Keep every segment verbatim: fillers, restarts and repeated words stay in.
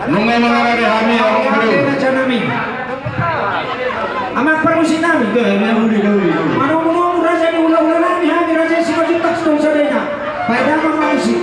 Nunga mangarade hami, amang boru. Raja nami. Amang parmusik nami. Manomu-nomu raja ni hulahula nami, hami raja Simanjuntak Sidohonsadena. Bahen damang ma musik.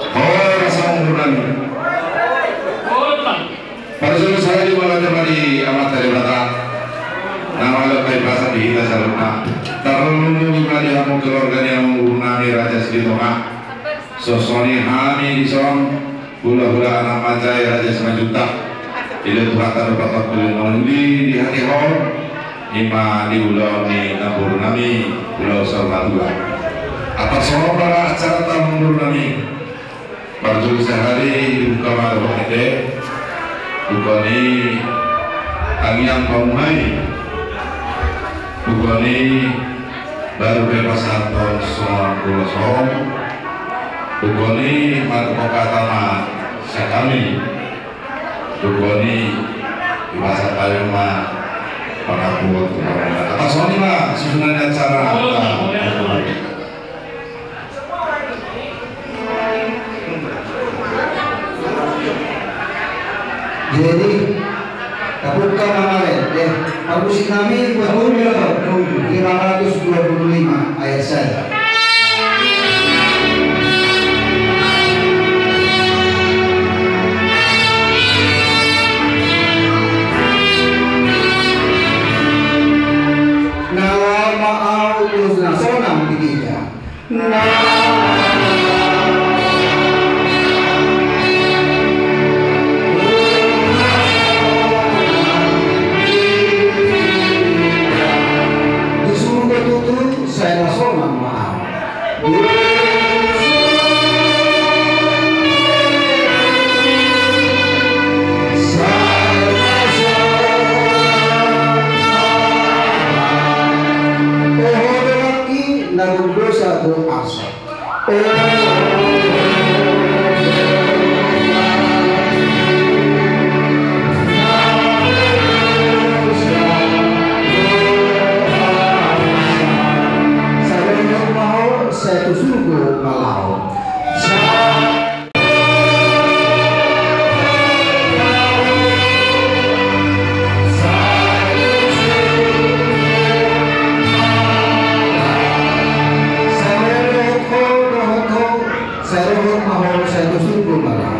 Horas, amang boru nami. Parjolo sahali mauliate ma di Amanta Debata na malehon hahipason di hita saluhutna. Tarlumobi ma di hamu keluarga ni amang boru nami Raja Silitonga. Songon i hami dison hulahula anak manjae Raja Simanjuntak. Dilehon Tuhanta do patorang peleon na uli di hatiha on. I ma di ulaon ni namboru nami, ulaon saur matua. Atas songon on ma acaranta, amang boru nami. Parjolo sahali dibuka ma dohot ende. Buka ni tangiang pamuhai. Buka ni baru pe pasahathon songon ulos on. Buka ni marhata ma sian hami. Buka ni dipasahat hami ma pangakuon tu hamuna. Atas songon i ma susunan ni acara. Jadi, tabuka ma male, eh, parmusik nami buat lima ratus dua puluh lima ayat satu. Na laho ma ahu tu na sonang di ginjang. Di surgo tutu sai na sonang ma ahu. Oho, donganki na gomgosa do asa. Sai tu surgo ma laho. Sai rohot ma ho, sai tu surgo ma laho.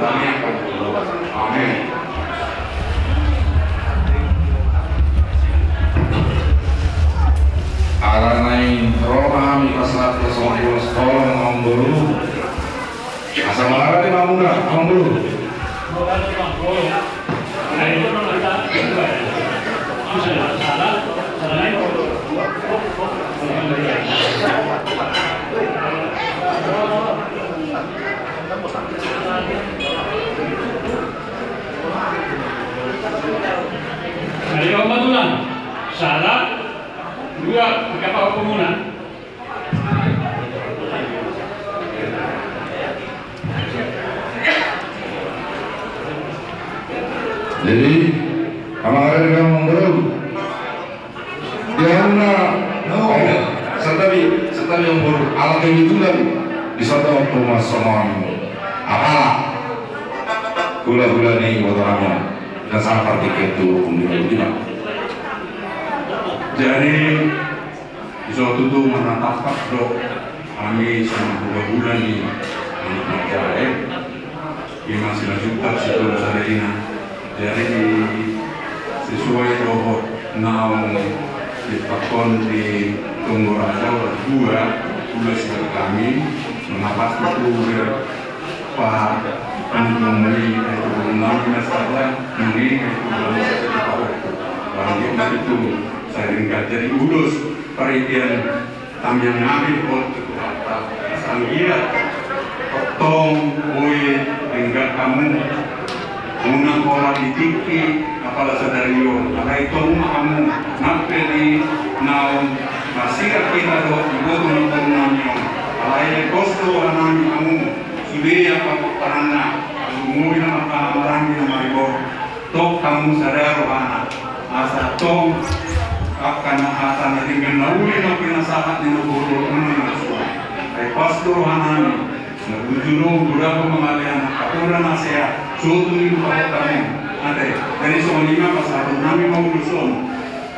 Amin. Amin. Ala naeng ro ma hami pasahat tu songkul sekolah ma amangboru. Asa mangarade ma muna amangboru. Ayo, kebetulan salah dua, pakai apa pemuna? Jadi, amang, ada di kamu, bro. Dia na, no, santabi, santabi, amang boru. Ala kebetulan di satu waktu mas songon apala hula-hula ni iboto nami on. Dan sangat partikir tu hukum di. Jadi, di suatu tu manatampak do hami sama hula-hula ni anak marjae. Ima silanjutkan situ sada ina. Jadi sesuai dohot naung dipakon di Tonggo Raja, dua, dua siap kami mengapas betul pa pandung ni itu nami nasaba nami itu bangsa itu. Barang itu saya ringkat jadi ulos perhatian. Tamiang nami hot tu Tuhanta, asa anggiat tong boi denggan hamu. Unang pola di tingki apala sadari on, alai tong ma hamu, nang pe di naung marsirat hita dohot iboto ni boru nami on. Alai pos do roha nami hamu, sude angka panganna, sumuri na marhaha maranggi na maribot. Tong hamu sada rohana, asa tong angka na hata na denggan na uli na pinasahat ni na boru on na suan. Ai pas do rohanami, na bujur on, bujur on mangalean, angka pola na sehat, sotung i tu hamu. Ate, jadi songon i ma pasahaton nami ma ulos on.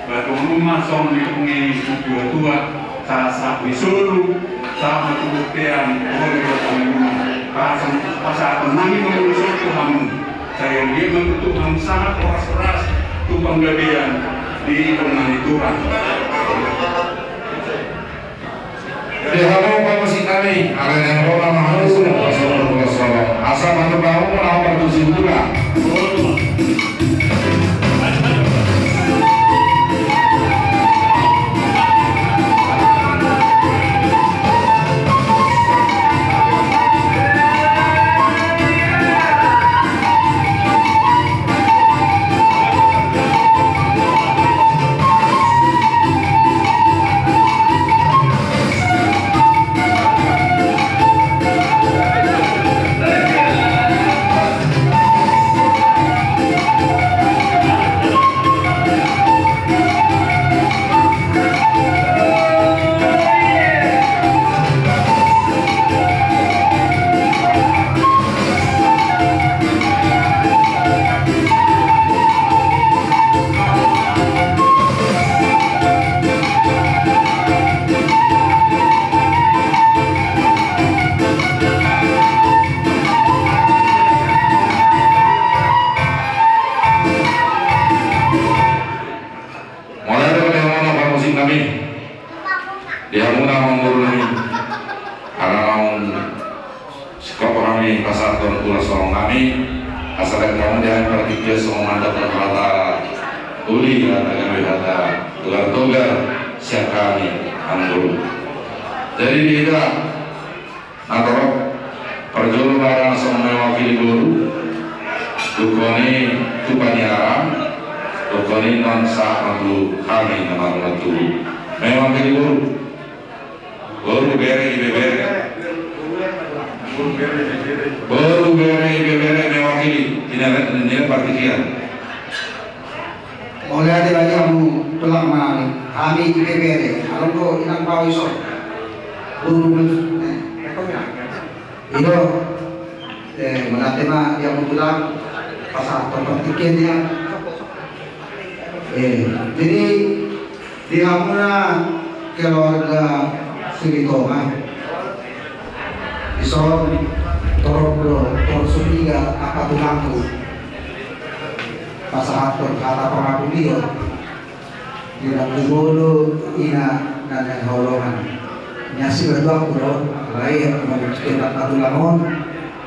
Batu ma songon i pungi tua-tua, sahat-sahat ni solu, sahat ma tu bontean, songon i ma songon i ma. Pas, pasahaton nami ma ulos on tu hamu. Sai anggiat ma tutu hamu sahat horas-horas tu panggabean di ibana ni Tuhan. Di hamu pamusik nami, ale nang rona ma hamu sudah pasal berbuat salah. Asa mantap hamu, mantap tusi bulan. Mauliate ma di hamuna pamusik nami. Di hamuna amangboru nami. Ala naung singkop hami pasahathon ulos songon nami. Asa baen hamu di hami partingkian songon mandok hata uli, hata gabe, hata togar-togar sian hami amangboru. Jadi di hita na torop, parjolo ma hita na songon mewakili boru, dungkon i tu paniaran, Pokokna sahat ma tu hami na mardongan tubu. Memang jadi boru. Boru, bere, ibebere. Boru, bere, ibebere mewakili. Ina, ina partingkian. Mauliate ma di hamu tulang nami. Hami ibebere. Along do inang bau iso. Boru, eh. Ido, eh, mauliate ma di hamu tulang, pasahat partingkian dia. Eh, jadi di hamuna keluarga Silitonga, dison torop do, torop suriga angka tulangku. Pasahathon hata pangapulion. Di na tu ngolu ina na haholongan. Nia sibatuangku do, alai molo tu angka tulang on,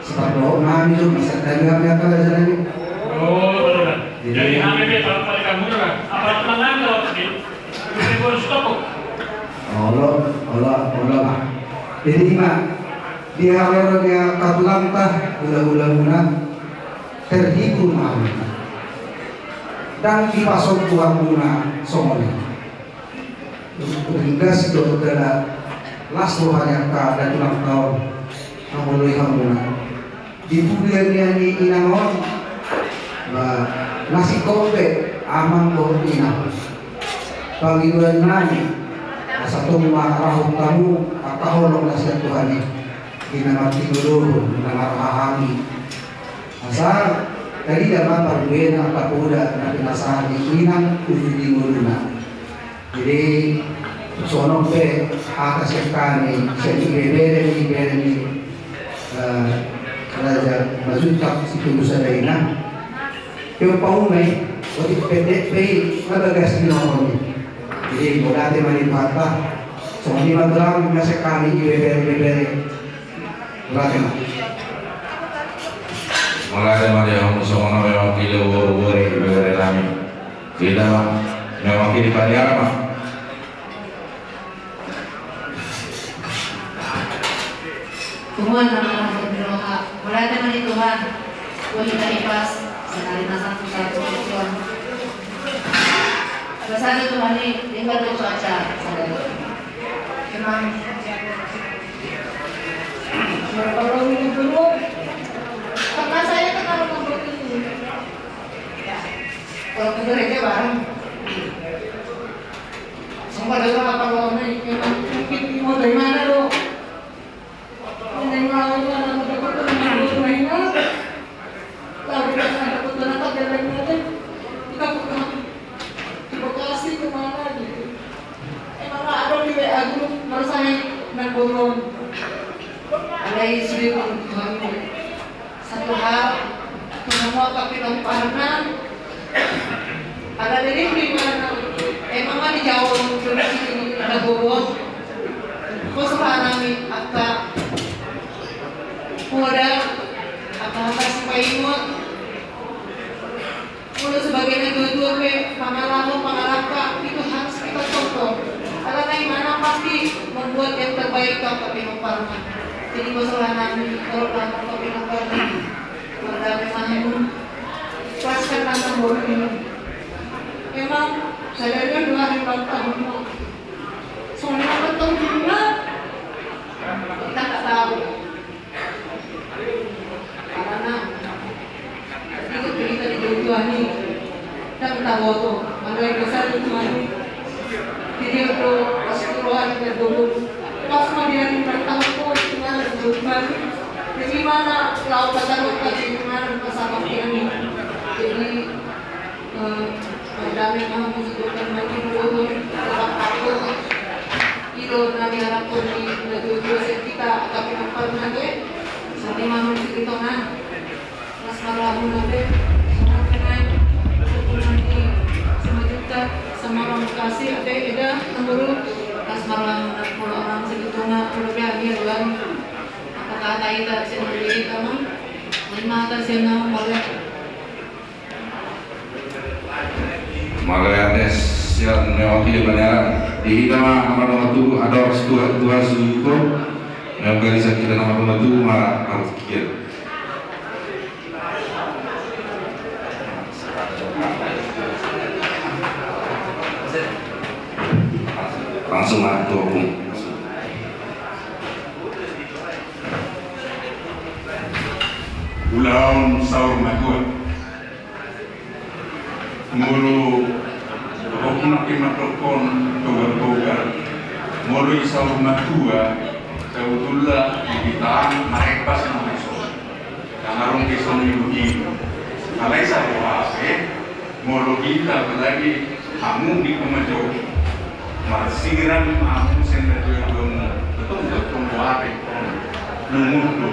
sapardohot nami jo, masa tadi kami angka raja nami. Oh, betul. Jadi, jadi hami pe, kalau tadi kamu tuh kan, apa tenang kalau tadi? Bisa gua stop kok. Olo, olo, olo, Pak. Jadi, Pak, di haroro dia katulangta, hula-hula muna, terhibur ma hami. Ndang dipasombu hamuna songon i. Ringgas do ndada las rohana angka datulang taon, mangoloi hamuna. Di pudian ni inang on, ba, na singkop pe amang dohot inang. Pangidoan nami, asa tong ma roham tu hamu, angka holong na sian Tuhan i. Di na martinodohon, na marhahaanggi. Asa, tadi da ma parbuena angka poda na pinasahat ni inang tu di ngoluna. Jadi, songon on pe hata sian hami, sian ibebere ni, ibebere ni, eh, Raja Simanjuntak Situlusadaina. Pe pauma i, otik pendek pe i, na bagas di nomor i. Jadi, mauliate ma di Tuhanta. Songon i ma tulang, na sian hami ibebere, ibebere. Mauliate ma. Mauliate ma di hamu songon on, mewakili boru, boru, ibebere nami. Ida ma, mewakili paniaran ma. Tuhan na marhata ni roha, mauliate ma di Tuhan. Tuhan, hita ipas, sekali na satu satu tujuan. Bersatu Tuhan i, tinggal di cuaca. Emang. Berapa tahun ini dulu? Pernah saya kenal sama ini. Kalau ke gereja bareng. Sempat dengar apa kalau ini, memang mungkin mau dari mana lo? Yang lain ada betul-betul yang lain. Lalu kita ada betul apa jalan nanti. Kita bukan di Bekasi kemana gitu. Emang ada di W A grup, menurut saya, nang boru on. Alai sude boru Tuhan. Satu hal, tu hamu angka pinomparna, ala diri di mana, emang kan di Jawa, kondisi di Tagogon, pos nami angka poda, angka hata sipaingot, molo sebagai na tua-tua pe, pangalaho, pangalangka, itu harus kita contoh. Alana imana pasti membuat yang terbaik tu angka pinomparna. Jadi, bosolan nami, kalau dalam angka pinomparna, mardame ma hamu. Ikhlaskan tangan boru ini. Memang, sadarion dua hari ulang tahun. Soalnya bertemu juga, kita nggak tahu. Alana, ikut berita di Tuhan ini. Dan tahu tu, mana yang besar di Tuhan ini. Jadi, untuk pas keluar dari dulu, pas mau dia di pertama pun, tinggal di Tuhan ini. Jadi, mana laut kata lupa, jadi mana pas sama Tuhan ini. Jadi, Eh, mardame ma hamu, sudut dan mati dulu, tetap takut. Ido na diharapkan di na dua-dua sian hita, tapi nampak nanti. Sani ma hamu di tengah. Las ma rohamuna be. Selamat kenai. Sempurna ni. Sama juta. Sama orang kasih. Ada, ada. Nemburu. Las ma rohamuna. Molo orang Silitonga. Molo be hami ruan. Apa kata ita? Sini dulu, teman. Lima atas yang nama boleh. Mauliate sian mewakili paniaran. Di hita ma, amang dongan tubu, adong situa, tua suko. Mewakili sian hita, amang dongan tubu, ma, harus kikir. Langsung ma tu ompung. Ulaon saur matua. Molo ompung na ke mandokkon toga-toga, molo i saur matua, sabutulna di hita an marepas na meso. Tangarung ke songon i. Alai saboa pe, molo hita apalagi hamu di komajo, marsiran ma hamu sian natuatuamu. Betul, betul, boa pe. Nungun do.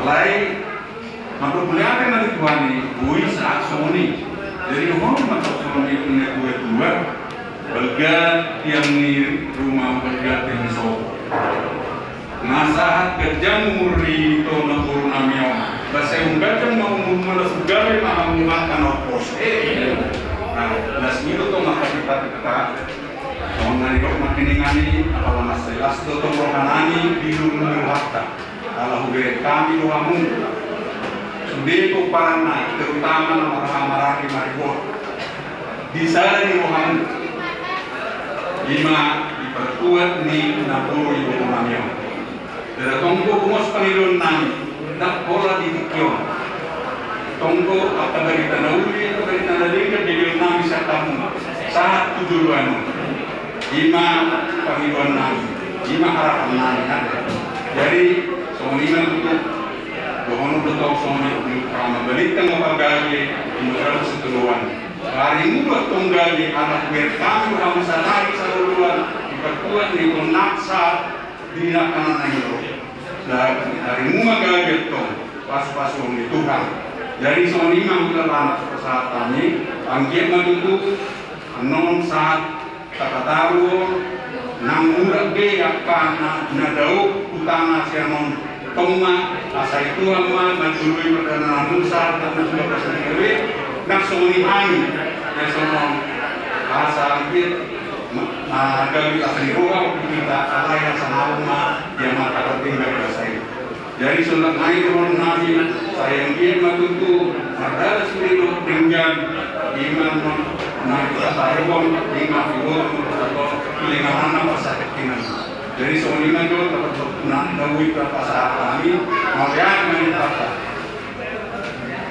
Alai, maka mauliate ma di Tuhan i, boi sahat songon i. Jadi, dohonon ma songon i tu natuatua. Balga tiang ni ruma, balga tiang ni sopo. Nga sahat ganjang umur ni ito namboru nami on. Ba sai umganjang ma umurmu, las umgabe ma hamu angka na pos. Eh, na las ni do tong angka sipata. Songon na nidok marhiningan i, apala mansai las do tong rohanami di luhut ni rohanta. Ala hubereng hami do hamu. Sude pomparanna, terutama na marhahamaranggi maribot. Di sada ni rohamu. Ima di partuat ni namboru ibotonami on. Jala tonggo bungos pangidoannami, ndang pola di tingki on. Tonggo angka barita na uli, angka barita na denggan diidoannami sian hamu. Sahat tu joloan on. Ima pangidoannami, ima harapannami, ate. Jadi, songon i ma tutu, dohonon do tong songon i, molo balintang ma pagabe, ima gabe sitiruon. Ari mula tong gabe, anak berkami, hamu satahi saluruhan, di partuat ni tong naksa, di nakkanan na hiro. Jadi, ari mula gabe tong, pasu-pasuon ni Tuhan. Jadi, songon i ma hula anak pasahatanmi, anggiat ma tutu, annon sahat Tapataru, nang mulak be angka na, na dao hutana sian on. Tong ma, asa i Tuhan ma manjoloi pardalanan, sahat tu na suda pasahat gabe, nang songon i hami, na songon, asa anggiat, ma, na gabe asa ni roha, hita alai asa na on ma, ia ma tapardenggan asa i. Jadi songon nai dohononnami, sai anggiat ma tutu mardalan sude dohot denggan, ima na, na hita taruhon, ima iboto, pilingananna pasahat hinan. Jadi songon i ma jo, na, na ui pasahat hami, mauliate ma di hita.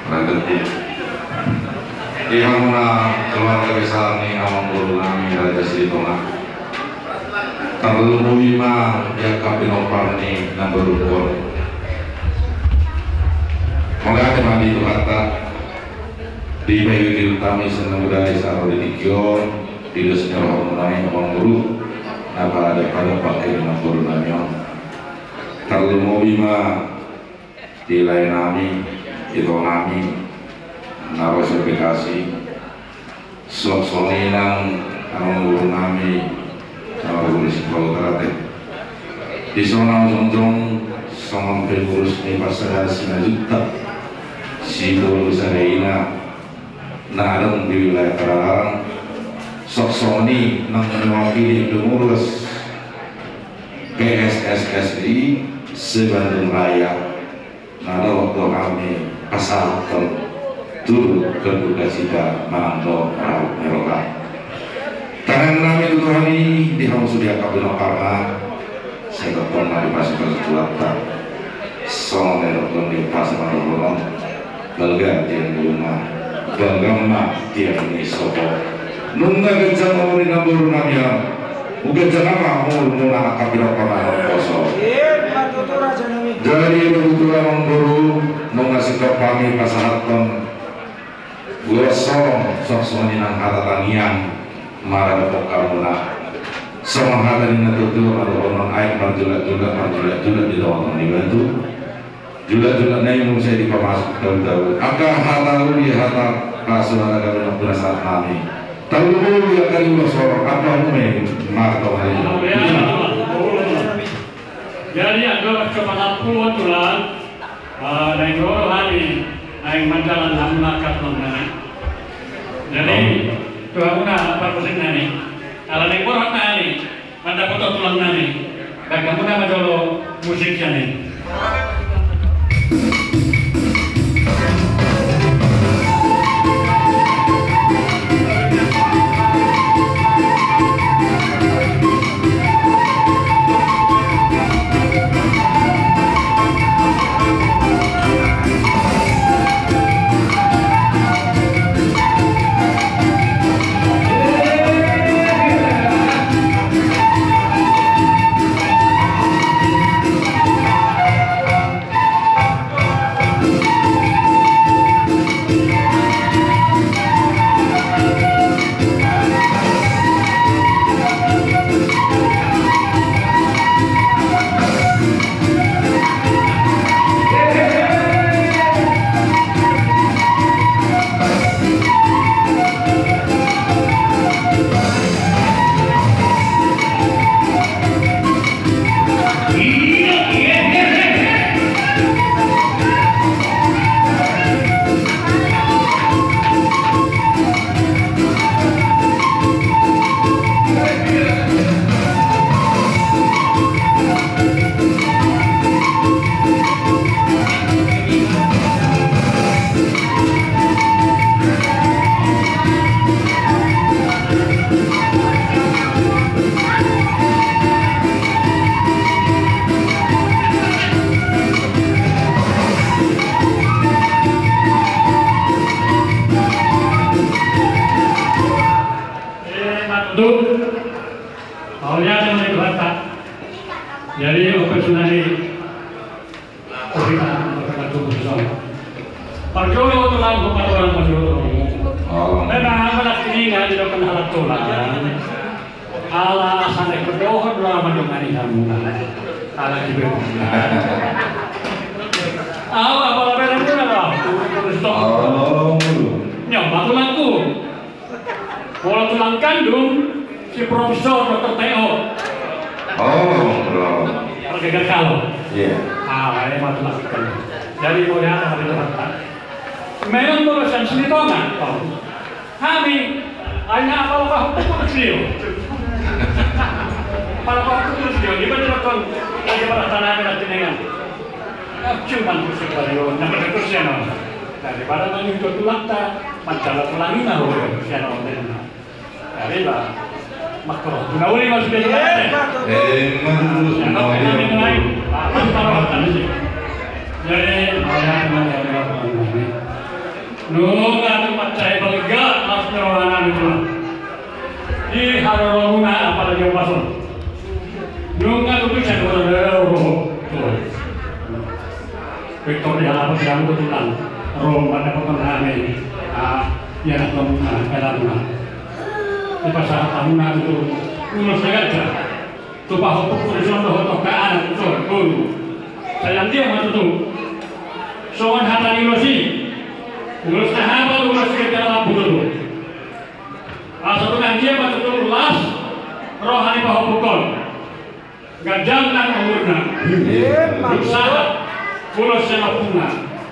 Raja. Di hamuna keluarga besar ni amangborunami Raja Silitonga. Tarlumobi ma di angka pinompar ni namborungkon. Mauliate ma di Tuhanta, dipaihutihut hami sian na bodari sahat tu tingki on, di dos ni rohamuna i amangboru, na padat-padat pangke ni namborunami on. Tarlumobi ma di laenami, itonami, na ro sian Bekasi, songon i nang amangborunami, na ro sian Sumatera Utara, ate. Dison ahu jongjong songon pengurus ni Parsadaan Simanjuntak, Sitolu Sada Ina, na adong di wilayah Padalarang, songon i nang mewakili pengurus P S S S I se-Bandung Raya. Na dohot do hami pasahathon turut berduka cita manang dohot rau ni roha. Tangiangnami tu Tuhan i di hamu sude angka pinomparna, sai tongtong ma dipasupasu Tuhanta. Songon na nidok ni pasa ma dohonon, balga tiang ni ruma, balga ma tiang ni sopo. Nunga ganjang umur ni namborunami on, nunga ganjang ma umurmuna angka pinompar na naposo. Jadi, tutu amangboru, nunga singkop hami pasahathon ulos holong, songon i nang hata tangiang maradophon hamuna. Songon hata ni natuatua ma dohonon, aek marjulakjulak, marjulakjulak di tongatonga ni batu. Julak-julak na i muse dipamasuk tahu-tahu. Angka hata uli, hata pasu, hata gabe na pinasahat nami. Tahu dulu angka di ulos holong, angka mume marto hari ini. Jadi, anggo coba nampul tulang, eh, naeng ro hami, naeng mandalan hamuna angka tulang nami. Jadi, tu hamuna parmusik nami. Ala naeng ro hami, mandapothon tulang nami, bahen hamuna ma jolo musik sian i. Tu, mauliate ma di Tuhanta. Jadi, ope sunani. Ope, kita, kita tunggu di sana. Parjolo tulang, bukan orang parjolo. Oh. Memang amanat ini nggak dilakukan alat tulang. Ala asa na ingkon dohot do ahu mandongani hamu. Ala kibe. Ahu apala bereng muna do. Oh. Nyomba tulangku. Molo tulang kandung, si Profesor Doktor T O. Oh, oh. Pargeger kalo. Iya. Ah, ini mah tulang kandung. Jadi mau diapa hari itu? Memang barusan sini tonga. Oh. Hami, hanya apala pahompungku tu si Dio. Apala pahompungku tu si Dio. Di mana nonton? Lagi pada tanah ada tinengan. Cuman kursi baru, nama kursi ano. Daripada mangido tulangta, mancala tulang ina ho, kursi ano. Daripada, makro. Guna uli masuk dia. Eh, manurus. Jadi, mauliate ma di Tuhanta. Nunga tu pancai balga, mas nyawa nami tulang. Di haroromuna apala dia pason. Nunga tu bisa dua dua. Victor di halaman yang betulan. Rom pada potongan hami. Ah, ya nak rom, ah, kalamuna. Di pasar tamu nak tu. Ulos saja. Tu pahompungku di son dohot tu anak tu, boru. Sai dia ma tutu. Songon hata ni ulos i. Ulos na hapal, ulos i, ganjang lampu tutu. Asa tu nang dia ma tutu las roha ni pahompungkon. Ganjang nang umurna. Dung sahat ulos sian ompungna,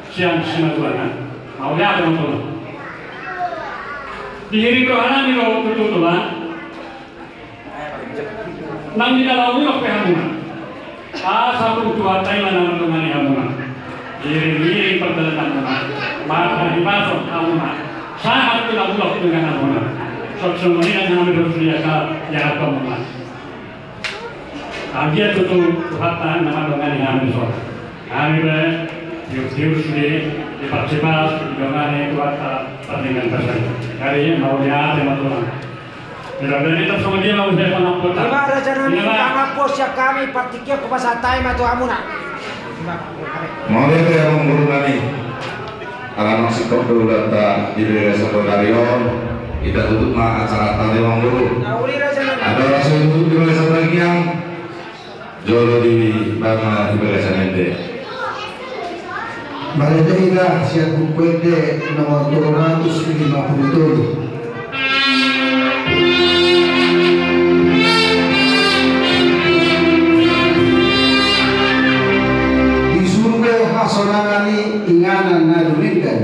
sian simatuana. Mauliate ma tulang. Dihirim rohanami do tutu tulang. Nang di dalan on pe hamuna. Asa tung Tuhanta i ma na mandongani hamuna. Iring-iring pardalananmuna. Marhahipason hamuna. Sahat tu na mulak tu ingananmuna. Songon i nang hami dos di asa dihato hamuna. Anggiat tutu Tuhanta na mandongani hami dison. Hami pe tiur-tiur sude diparsipas didongani Tuhanta pardenggan pasahat. Jadi mauliate ma tulang. Jadi tetap songon dia mau saya pangampota. Ima raja nami, pangampota sian hami, partingkian hupasahat hami ma tu hamuna. Mauliate amang boru nami. Ala naung singkop do ulaonta di bagasan sadari on, ita tutup ma acaranta, amang boru. Adong na so tutup di bagasan bagian. Jolo di bagasan ende. Marende hita sian Buku Ende nomor dua ratus lima puluh tujuh. Di surgo hasonangan i inganan na dumenggan.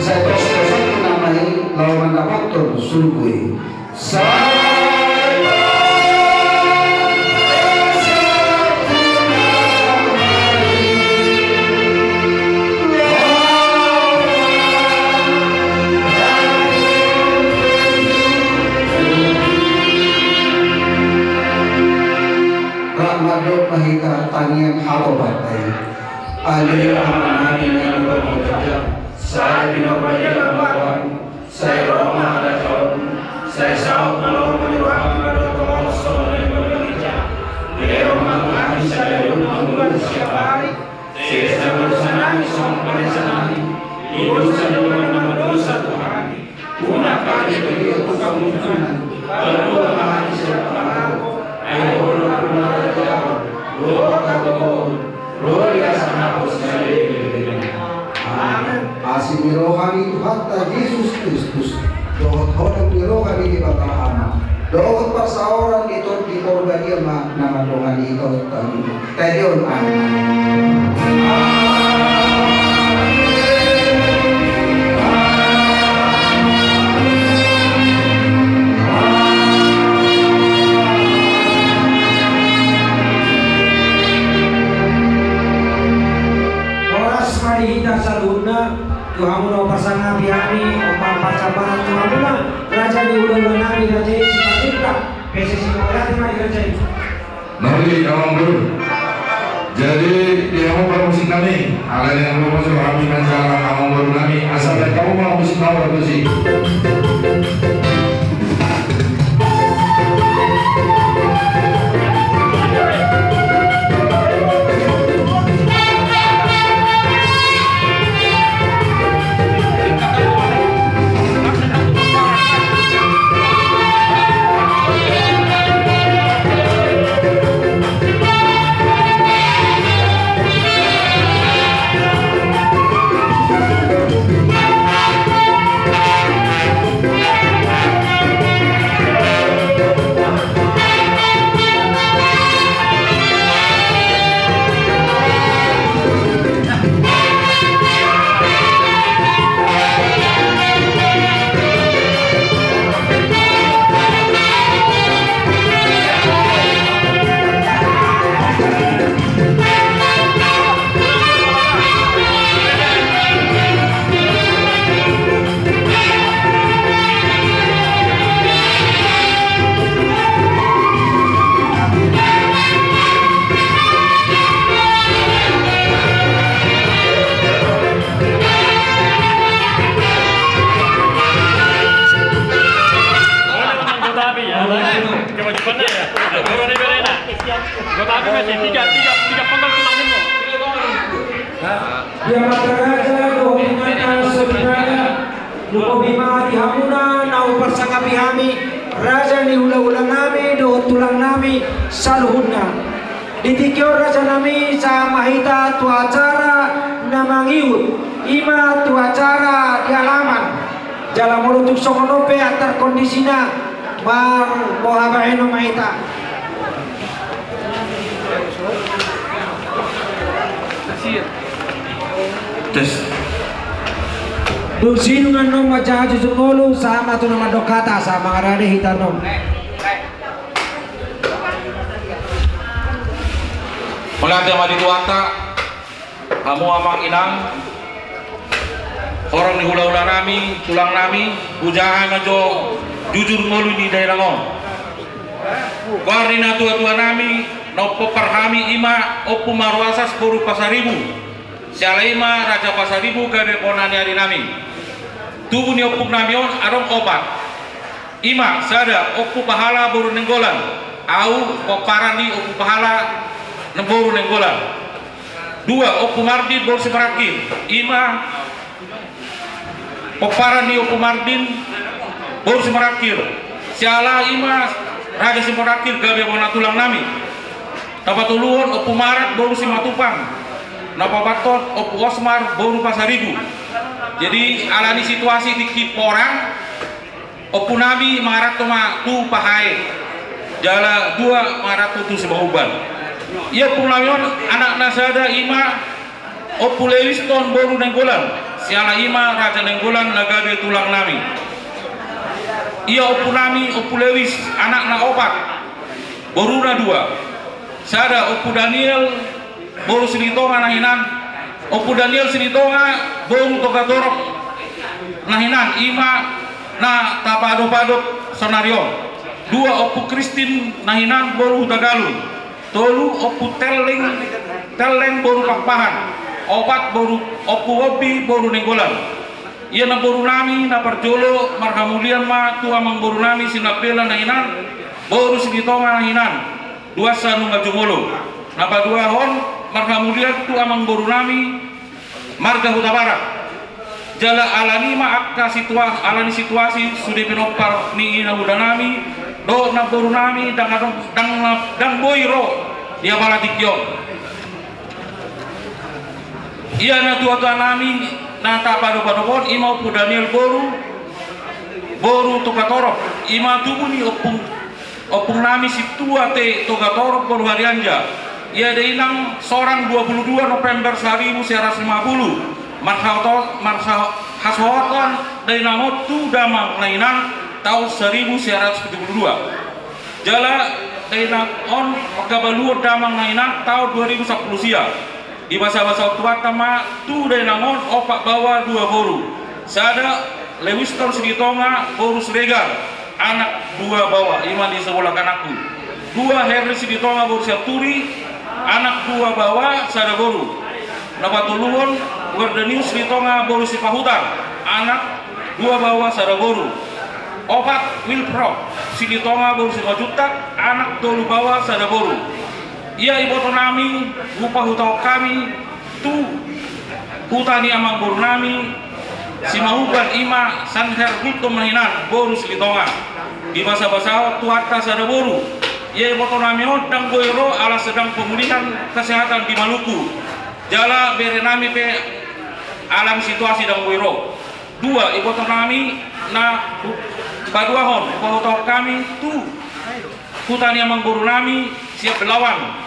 Sai tos-tosan tu nama i laho mandapothon surgo i. Rap mandok ma hita tangiang hatopan i. Ale Amanami na di banua, sai pinarbadia ma goarMu. Sai ro ma harajaonMu, sai saut ma lomo ni rohaM na dohot tongon songon na di banua ginjang. Bereng ma tu hami sadari on hangoluan siapari. Sesa ma dosanami songon panesanami di dosa ni angka na mardosa tu hami. Unang hami togihon tu pangunjunan, palua ma hami sian pangago. Ai Ho do harajaon dohot hagogoon. Roha ni hasangapon saleleng ni lelengna. Amen. Asi ni roha ni Tuhanta Jesus Kristus, dohot holong ni roha ni Debata Ama, dohot parsaoran ni Tondi Porbadia ma na mandongani hita. Tadi on, amen. Tu hamu na huparsangapi hami, on ma parsabaran tu hamuna, raja ni hulahula nami, raja i Simanjuntak, P S S I Manggarai ma i raja i. Noli, amang boru. Jadi, di hamu parmusik nami, alai dengan lupa suruh hami manjalang amang boru nami, asa baik kamu ma musik mau bermusik. Ia ma raja dohot inanta saudara, lumobi ma di hamuna na huparsangapi hami, raja ni hulahula nami dohot tulang nami saluhutna. Di tingki on raja nami, sahat ma hita tu acara na mangihut, i ma tu acara di halaman. Jala molo tung songon on pe antar kondisina, marboha bahenon ma hita. Tes. Dung sidung annon ma jaha jujur ngolu, sahat ma tu na mandok hata, sahat mangarade hita annon. Mauliate ma di Tuhanta, hamu amang inang, horong ni hulahula nami, tulang nami, hujaha ma jo jujur ngolu di dainang on. Goar ni natuatua nami na umpompar hami i ma Ompu Maruasas boru Pasaribu. Siala i ma Raja Pasaribu gabe bona ni ari nami. Tubu ni ompung nami on adong opat. I ma sada Ompu Pahala boru Nainggolan. Au pomparan ni Ompu Pahala boru Nainggolan. Dua Ompu Mardin boru Simarangkir. I ma pomparan ni Ompu Mardin boru Simarangkir. Siala i ma Raja Simarangkir gabe bona tulang nami. Na patoluhon Ompu Marat boru Simatupang. Na paopathon Ompu Osmar boru Pasaribu. Jadi alani situasi tingki porang, ompu nami mangaranto ma tu Pahae. Jala dua mangaranto tu Sibahuban. Ia ompung nami on anakna sada i ma Ompu Lewiston boru Nainggolan, siala i ma Raja Nainggolan na gabe tulang nami. Ia ompu nami Ompu Lewis, anakna opat, boruna dua. Sada Ompu Daniel boru Silitonga na hinan, Ompu Daniel Silitonga boru Togatorop na hinan, i ma na tapadopadop saonari on. Dua Ompu Kristin na hinan boru Hutagalung. Tolu Ompu Telleng, Telleng boru Pakpahan. Opat boru, Ompu Wobbi boru Nainggolan. Ia namboru nami na parjolo marhamulian ma tu amangboru nami Sinambela na hinan boru Silitonga na hinan, duansa nunga jumolo. Na paduahon marhamulian tu amangboru nami marga Hutabarat. Jala alani ma angka situa-, alani situasi sude pinompar ni inanguda nami dohot namboru nami ndang adong, ndang na-, ndang boi ro di apala tingki on. Ia natuatua nami na tapadopadop on i ma Ompu Daniel boru, boru Togatorop, i ma tubu ni ompung Ompung nami Sintua te Togatorop boru Harianja. Ia dainang sorang dua puluh dua November saribu sia ratus lima puluh. Marhato-, marha-, hasohotan dainang on tu damang na hinan taon saribu sia ratus pitu puluh dua. Jala dainang on manghabaluhon damang na hinan taon dua ribu sampulu sia. Dibasabasahon Tuhanta ma tu dainang on opat baoa dua boru. Sada Lewiston Silitonga boru Siregar, anak dua baoa, i ma di sabola anakku. Dua Henry Silitonga boru Sianturi, anak dua baoa sada boru. Na patoluhon Werdanius Silitonga boru Sipahutar, anak dua baoa sada boru. Opat Wilfrod Silitonga boru Simanjuntak, anak tolu baoa sada boru. Ia ibotonami hupahutahon hami tu huta ni amangborunami Simanguban, i ma Sanher Gultom na hinan boru Silitonga. Dibasabasahon Tuhanta sada boru. Ia ibotonami on ndang boi ro ala sedang pemulihan kesehatan di Maluku. Jala berenami pe alani situasi ndang boi ro. Dua ibotonami na hu-, paduahon hupahutahon hami tu huta ni amangborunami Siap Belawan,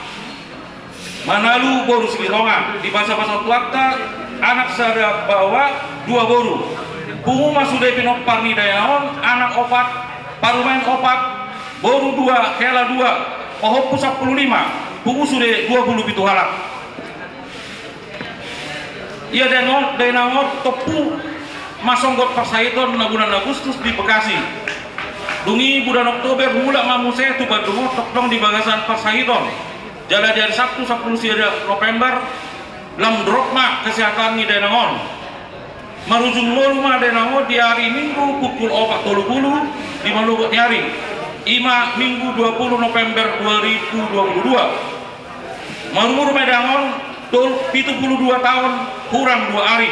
Manalu boru Silitonga. Dibasabasahon Tuhanta anak sada baoa dua boru. Pungu ma sude pinompar ni dainang on, anak opat, parumaen opat, boru dua, hela dua, pahompu sampulu lima, pungu sude dua pulu pitu halak. Ia dainang on, dainang on tompu masonggot parsahiton na bulan Agustus di Bekasi. Dung i bulan Oktober mulak ma muse tu Bandung on tongtong di bagasan parsahiton. Jala di ari Sabtu sampulu sia November lam drop ma kesehatan ni dainang on. Marujung ngolu ma dainang on di ari Minggu pukul opat tolu pulu di manogot ni ari, i ma Minggu dua pulu November dua ribu dua pulu dua. Marumur ma dainang on tol-, pitu pulu dua taon hurang dua ari.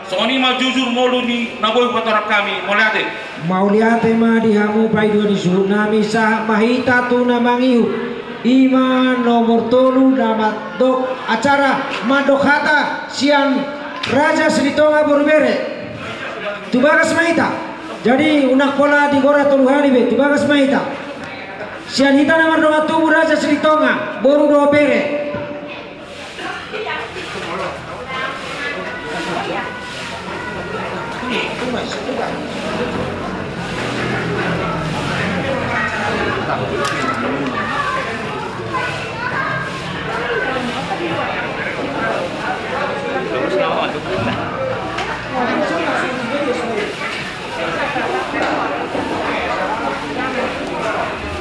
Songon i ma jujur ngolu ni na boi hupatorang hami. Mauliate. Mauliate ma di hamu paidua ni suhutnami, sahat ma hita tu na mangihut. I ma nomor tolu na mandok acara, mandok hata sian Raja Silitonga boru bere. Tu bagas ma hita. Jadi unang pola di gora tolu hali be, tu bagas ma hita. Sian hita na mardongan tubu Raja Silitonga boru dohot bere.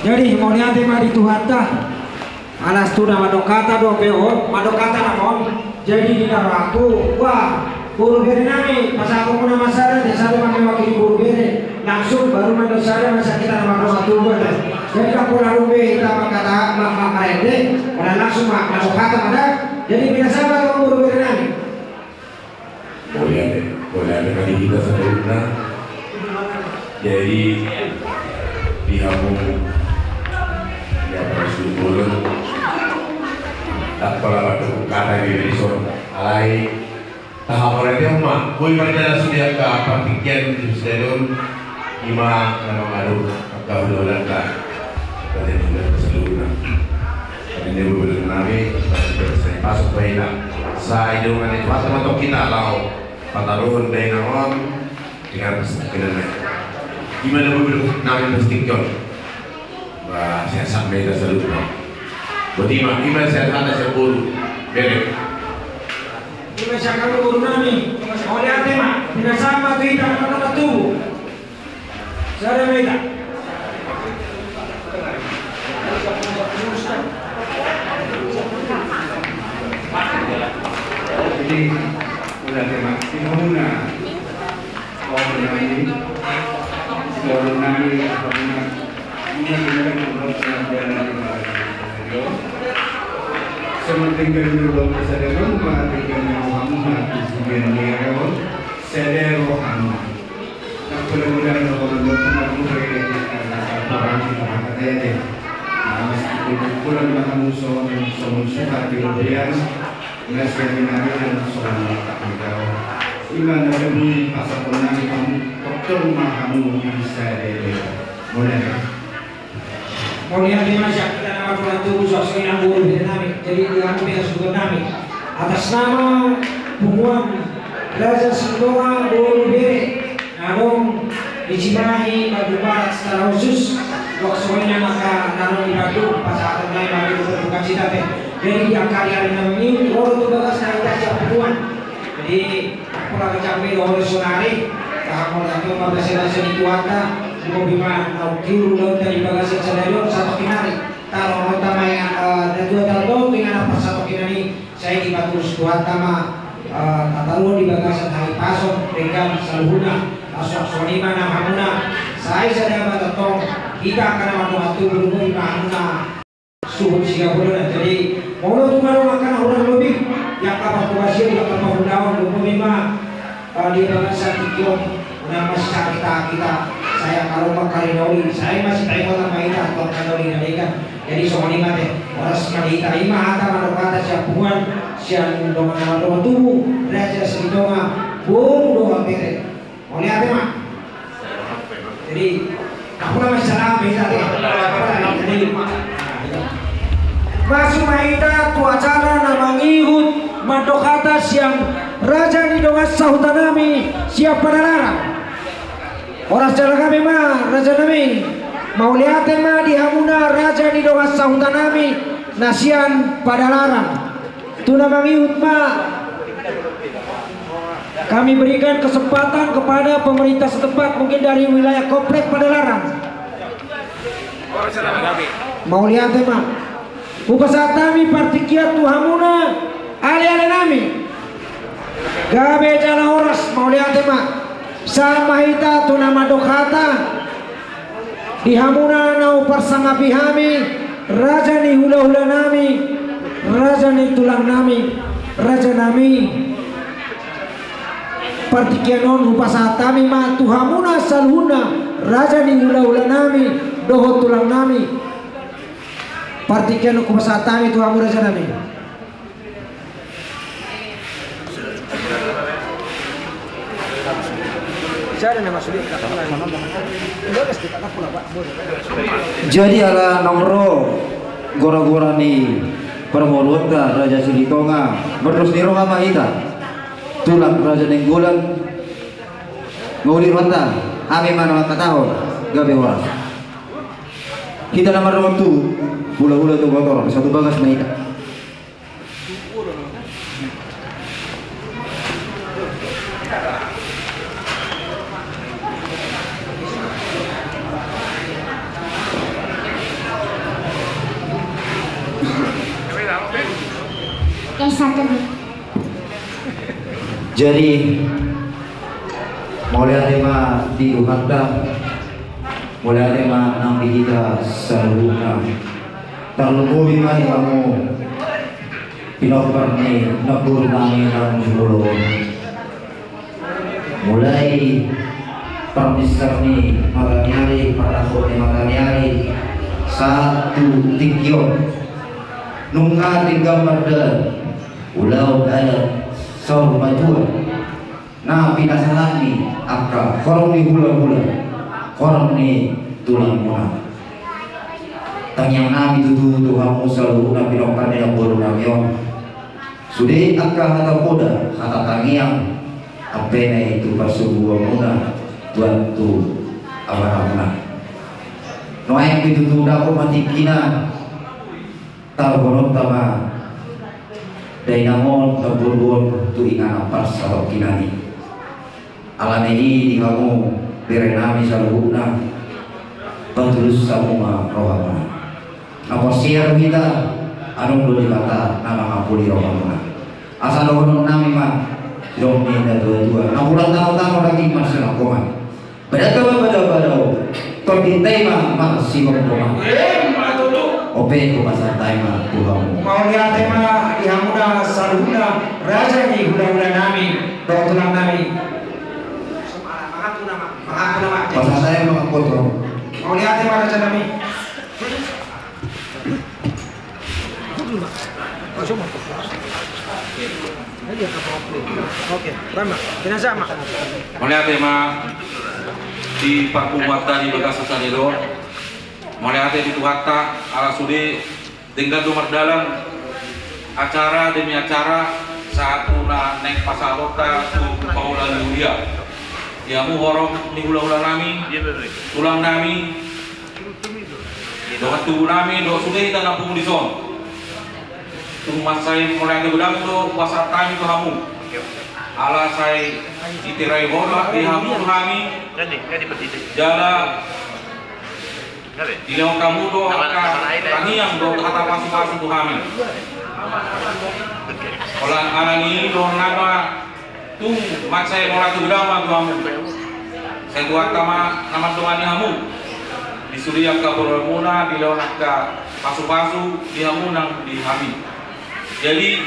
Jadi mauliate ma di Tuhanta. Alas tu na mandok hata do pe on, mandok hata nama on. Jadi di na rohangku, wah, boru bere nami, pasahatonmuna ma sada, dia sada ma mewakili boru bere. Langsung baru mandok sada, masa hita na mardongan tubu. Jadi ndang pola ro be hita mangkata, ma, ma, marende, ora langsung ma, mandok hata ma da. Jadi binasahat tu boru bere nami. Mauliate, mauliate ma di hita saluhutna. Jadi di hamu di apa sudah bolon. Tak pola mandok hata di dison. Alai taha mauliate ma. Boi mardalan sude angka partingkian di sude don. I ma na mangalusi angka hulahulanta. Pada ni hulahulanta saluhutna. Pada ni hulahula nami, pada ni hulahula nami, pasuk baina. Sai dongan ni Tuhanta ma tong hita laho pataruhon dainang on. Dengan pasuk baina. I ma na hulahula nami pasuk tingki on. Ba, sehat-sehat ma hita saluhutna. Boti ma, i ma sehat-sehat na sian boru bere. I ma sian hamu boru nami. Mauliate ma, binasahat ma tu hita na mardongan tubu. Sada ma hita. Jadi, mauliate ma di hamuna. Boru nami, boru nami, hamuna. Ia benar benar pengorbanan di mana-mana. Sementing kami belum sadar, rumah tinggal yang hamuna di sini, ya, sadar rohana. Mudah-mudahan Allah memberi kita rasa toleransi sama kata ya deh. Nah, meskipun kurang paham soal soal suka di Robian, nasi yang minari dan soal tak tahu. Iman dan lebih pasal pernah kamu betul mahamu bisa deh. Boleh. Mauliate ma sian hita na mardongan tubu, songon i nang boru bere nami. Jadi di hamu pe suhut nami, atas nama punguan Raja Silitonga boru bere na adong di Cimahi Bandung Barat secara khusus, songon i nang angka na adong di Bandung, pasahaton nai ma di Bandung Kacita pe. Jadi di angka ari-ari na mangihut, ro do tu bagas na hita sian punguan. Jadi, pola kecampe do ro sonari, tahan mauliate ma basa-basa ni Tuhanta, di lobi ma naung tiur ulaonta di bagasan sadari on, satokinan i. Taruhononta ma, eh, na tua taruhon tu inganan parsatokinan i, sai dipatulus Tuhanta ma, eh, tataruhon di bagasan hahipason, denggan saluhutna, asa songon i ma nang hamuna, sai sada ma tongtong, hita angka na mardongan tubu, di lobi ma hamuna. Suhut sigabolona. Jadi, molo tung adong angka na hurang lobi, di angka parhobasian, di angka pangulaon, lobi ma, eh, di bagasan tingki on, unang ma sisakit hita, sai angka adong ma angka na uli, sai masipaingotan ma hita tu angka na uli na denggan. Jadi, songon i ma ate, horas ma di hita, i ma hata mandok hata sian punguan, sian dongan na mardongan tubu, Raja Silitonga, boru dohot bere. Mauliate ma. Jadi, aku nama salam, bisa, jadi, masuk ma hita tu acara na mangihut mandok hata sian raja ni dongan sahutanami sian Padalarang. Horas jala gabe ma, rajanami. Mauliate ma di hamuna raja ni dongan sahutanami na sian Padalarang. Tu na mangihut ma, kami berikan kesempatan kepada pemerintah setempat, mungkin dari wilayah Komplek Padalarang. Mauliate ma. Hupasahat hami partingkian tu hamuna, ale-ale nami. Gabe jala horas, mauliate ma. Sahat ma hita tu na mandok hata. Di hamuna na huparsangapi hami, raja ni hula-hula nami, raja ni tulang nami, raja nami. Partingkian on hupasahat hami ma tu hamuna saluhutna, raja ni hula-hula nami, dohot tulang nami. Partingkian on hupasahat hami tu hamu raja nami. Jadi ala naung ro gora-gora ni parboruonta Raja Silitonga, berdos ni roha ma hita, tulang Raja Nainggolan, mauliate rohanta, hami ma na mangkatahon, gabe horas. Hita na mardongan tubu, hula-hula tu botor, satu bagas ma hita. Jadi, mauliate ma di Tuhanta, mauliate ma nang di hita saluhutna. Tarlumobi ma di hamu pinompar ni namboru nami naung jumolo on. Mulai parminsar ni mataniari, parnangkok ni mataniari, sahat tu tingki on. Nunga denggan mardalan ulaon adat saur matua. Na pinasahat ni angka horong ni hula-hula, horong ni tulangmuna. Tangiang nami tutu tu hamu saluhutna pinompar ni namboru nami on. Sude angka hata poda, hata tangiang, ampe na i tu parsobuanmuna, tuat tu amanamuna. Nuaeng pe tutu dapot ma tingkina. Taruhononta ma dainang on, namboru on tu inganan parsatongkinan i. Alani i di hamu bere nami saluhutna, patulus hamu ma rohamuna. Na porsea do hita, adong do Debata na mangapuli rohamuna. Asa dohonon nami ma, didok ni natua-tua, na hurang tano-tano daging marsinangkobas. Badanta ma badabada on, tondinta i ma marsigomgoman. Emma tutu. Ope, hupasahat hami ma tu hamu. Mauliate ma di hamuna saluhutna, raja ni hula-hula nami, dohot tulang nami. Pasahat hami ma, pasahat hami ma. Mauliate ma raja nami. Oke, sama. Mauliate ma di parpunguanta di bagasan sadari on. Mauliate di Tuhanta, ala sude denggan do mardalan acara demi acara sahat tu na naeng pasahatonta tu paula ni huria. Di hamu horong ni hula-hula nami, tulang nami, dongan tubu nami, dohot sude hita na pungu dison. Tung mansai mauliate godang do hupasahat hami tu hamu. Ala sai diterai Ho do di hamu tu hami. Jala dilehon hamu do angka tangiang dohot hata pasupasu tu hami. Holan ala ni i do na ma tung mansai mauliate godang ma tu hamu. Sai Tuhanta ma na mandongani hamu di sude angka borumuna, dilehon angka pasupasu di hamu nang di hami. Jadi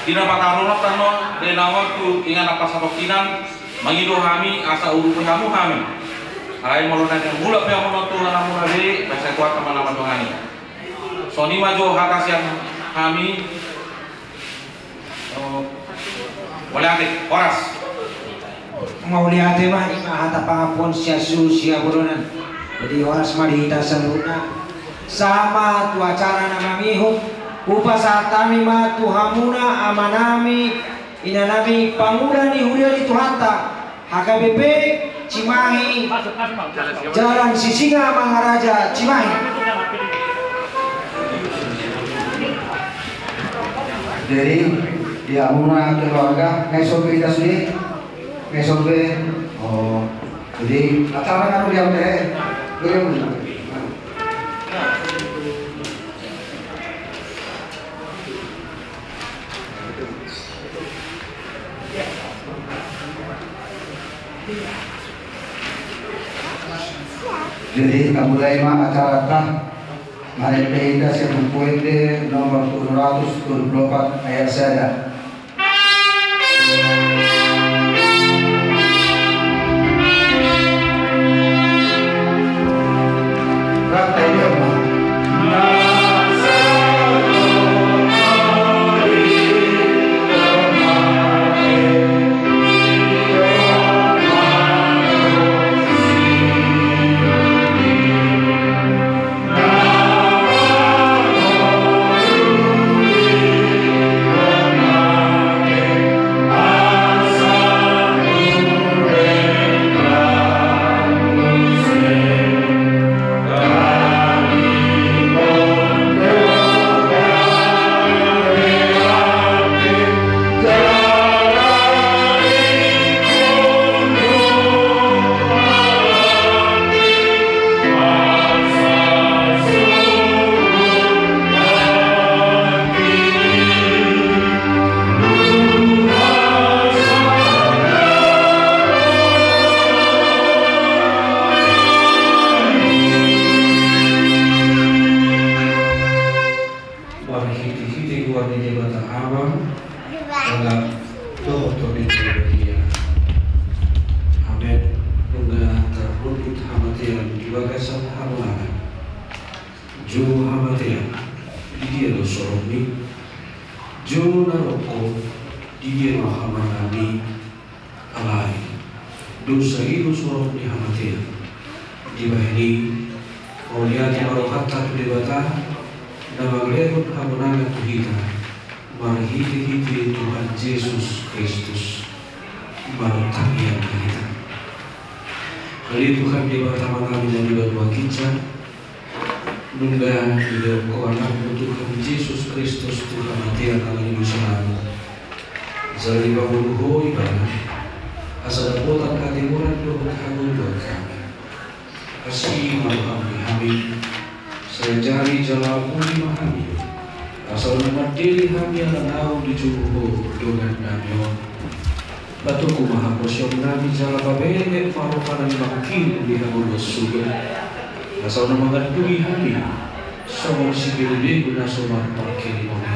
di na patarunon tano de na on tu inganan pasatongkinan, mangido hami asa urupi hamu hami. Alai molo na mulak pe hamu on tu ingananmuna be, sai Tuhanta ma na mandongani. Songon i ma jo hata sian hami. Mauliate, horas. Mauliate ma, i ma hata pangakuan sian suhut sihabolonan. Jadi horas ma di hita saluhutna. Sahat ma tu acara na mangihut. Hupasahat hami ma tu hamuna amanami, inanami, pangula ni huria ni Tuhanta H K B P Cimahi, Jalan Sisingamangaraja, Cimahi. Jadi di hamuna keluarga, nga dison be hita sude, nga dison be. Oh, jadi acara kan udah udah. Jadi tamulai ma acaranta. Marende hita sian Buku Ende nomor tolu ratus dua puluh opat ayat sada. Marhitehite goar ni Debata Ama, Anak, dohot Tondi Porbadia. Amen. Nunga tarpudut hamatean di bagasan hamonangan. Jou hamatean, di dia do sorongmi? Jou narokko, di dia do hamonanganmi? Alai dosa i do sorong ni hamatean. Dibahen i, mauliate ma rohanta tu Debata, na mangalehon hamonangan tu hita marhitehite Tuhan Jesus Kristus. Martangiang ma hita. Ale Tuhan Debata Amanami na di banua ginjang, nunga dilehon Ho Anakmu Tuhan Jesus Kristus tu hamatean ala ni dosanami. Jala dipangolu Ho Ibana, asa dapotan hatiuran dohot hagoluan hami. Asi ma roham di hami, sai ajari jala apuli ma hami, asa unang mandele hami ala naung dijou Ho dongannami on. Patogu ma haporseaonnami jala pabehe ma rohanami mangkirim di hagoluan sude. Asa unang mangandungi hami songon sibegu-begu na so marpangkirimon i.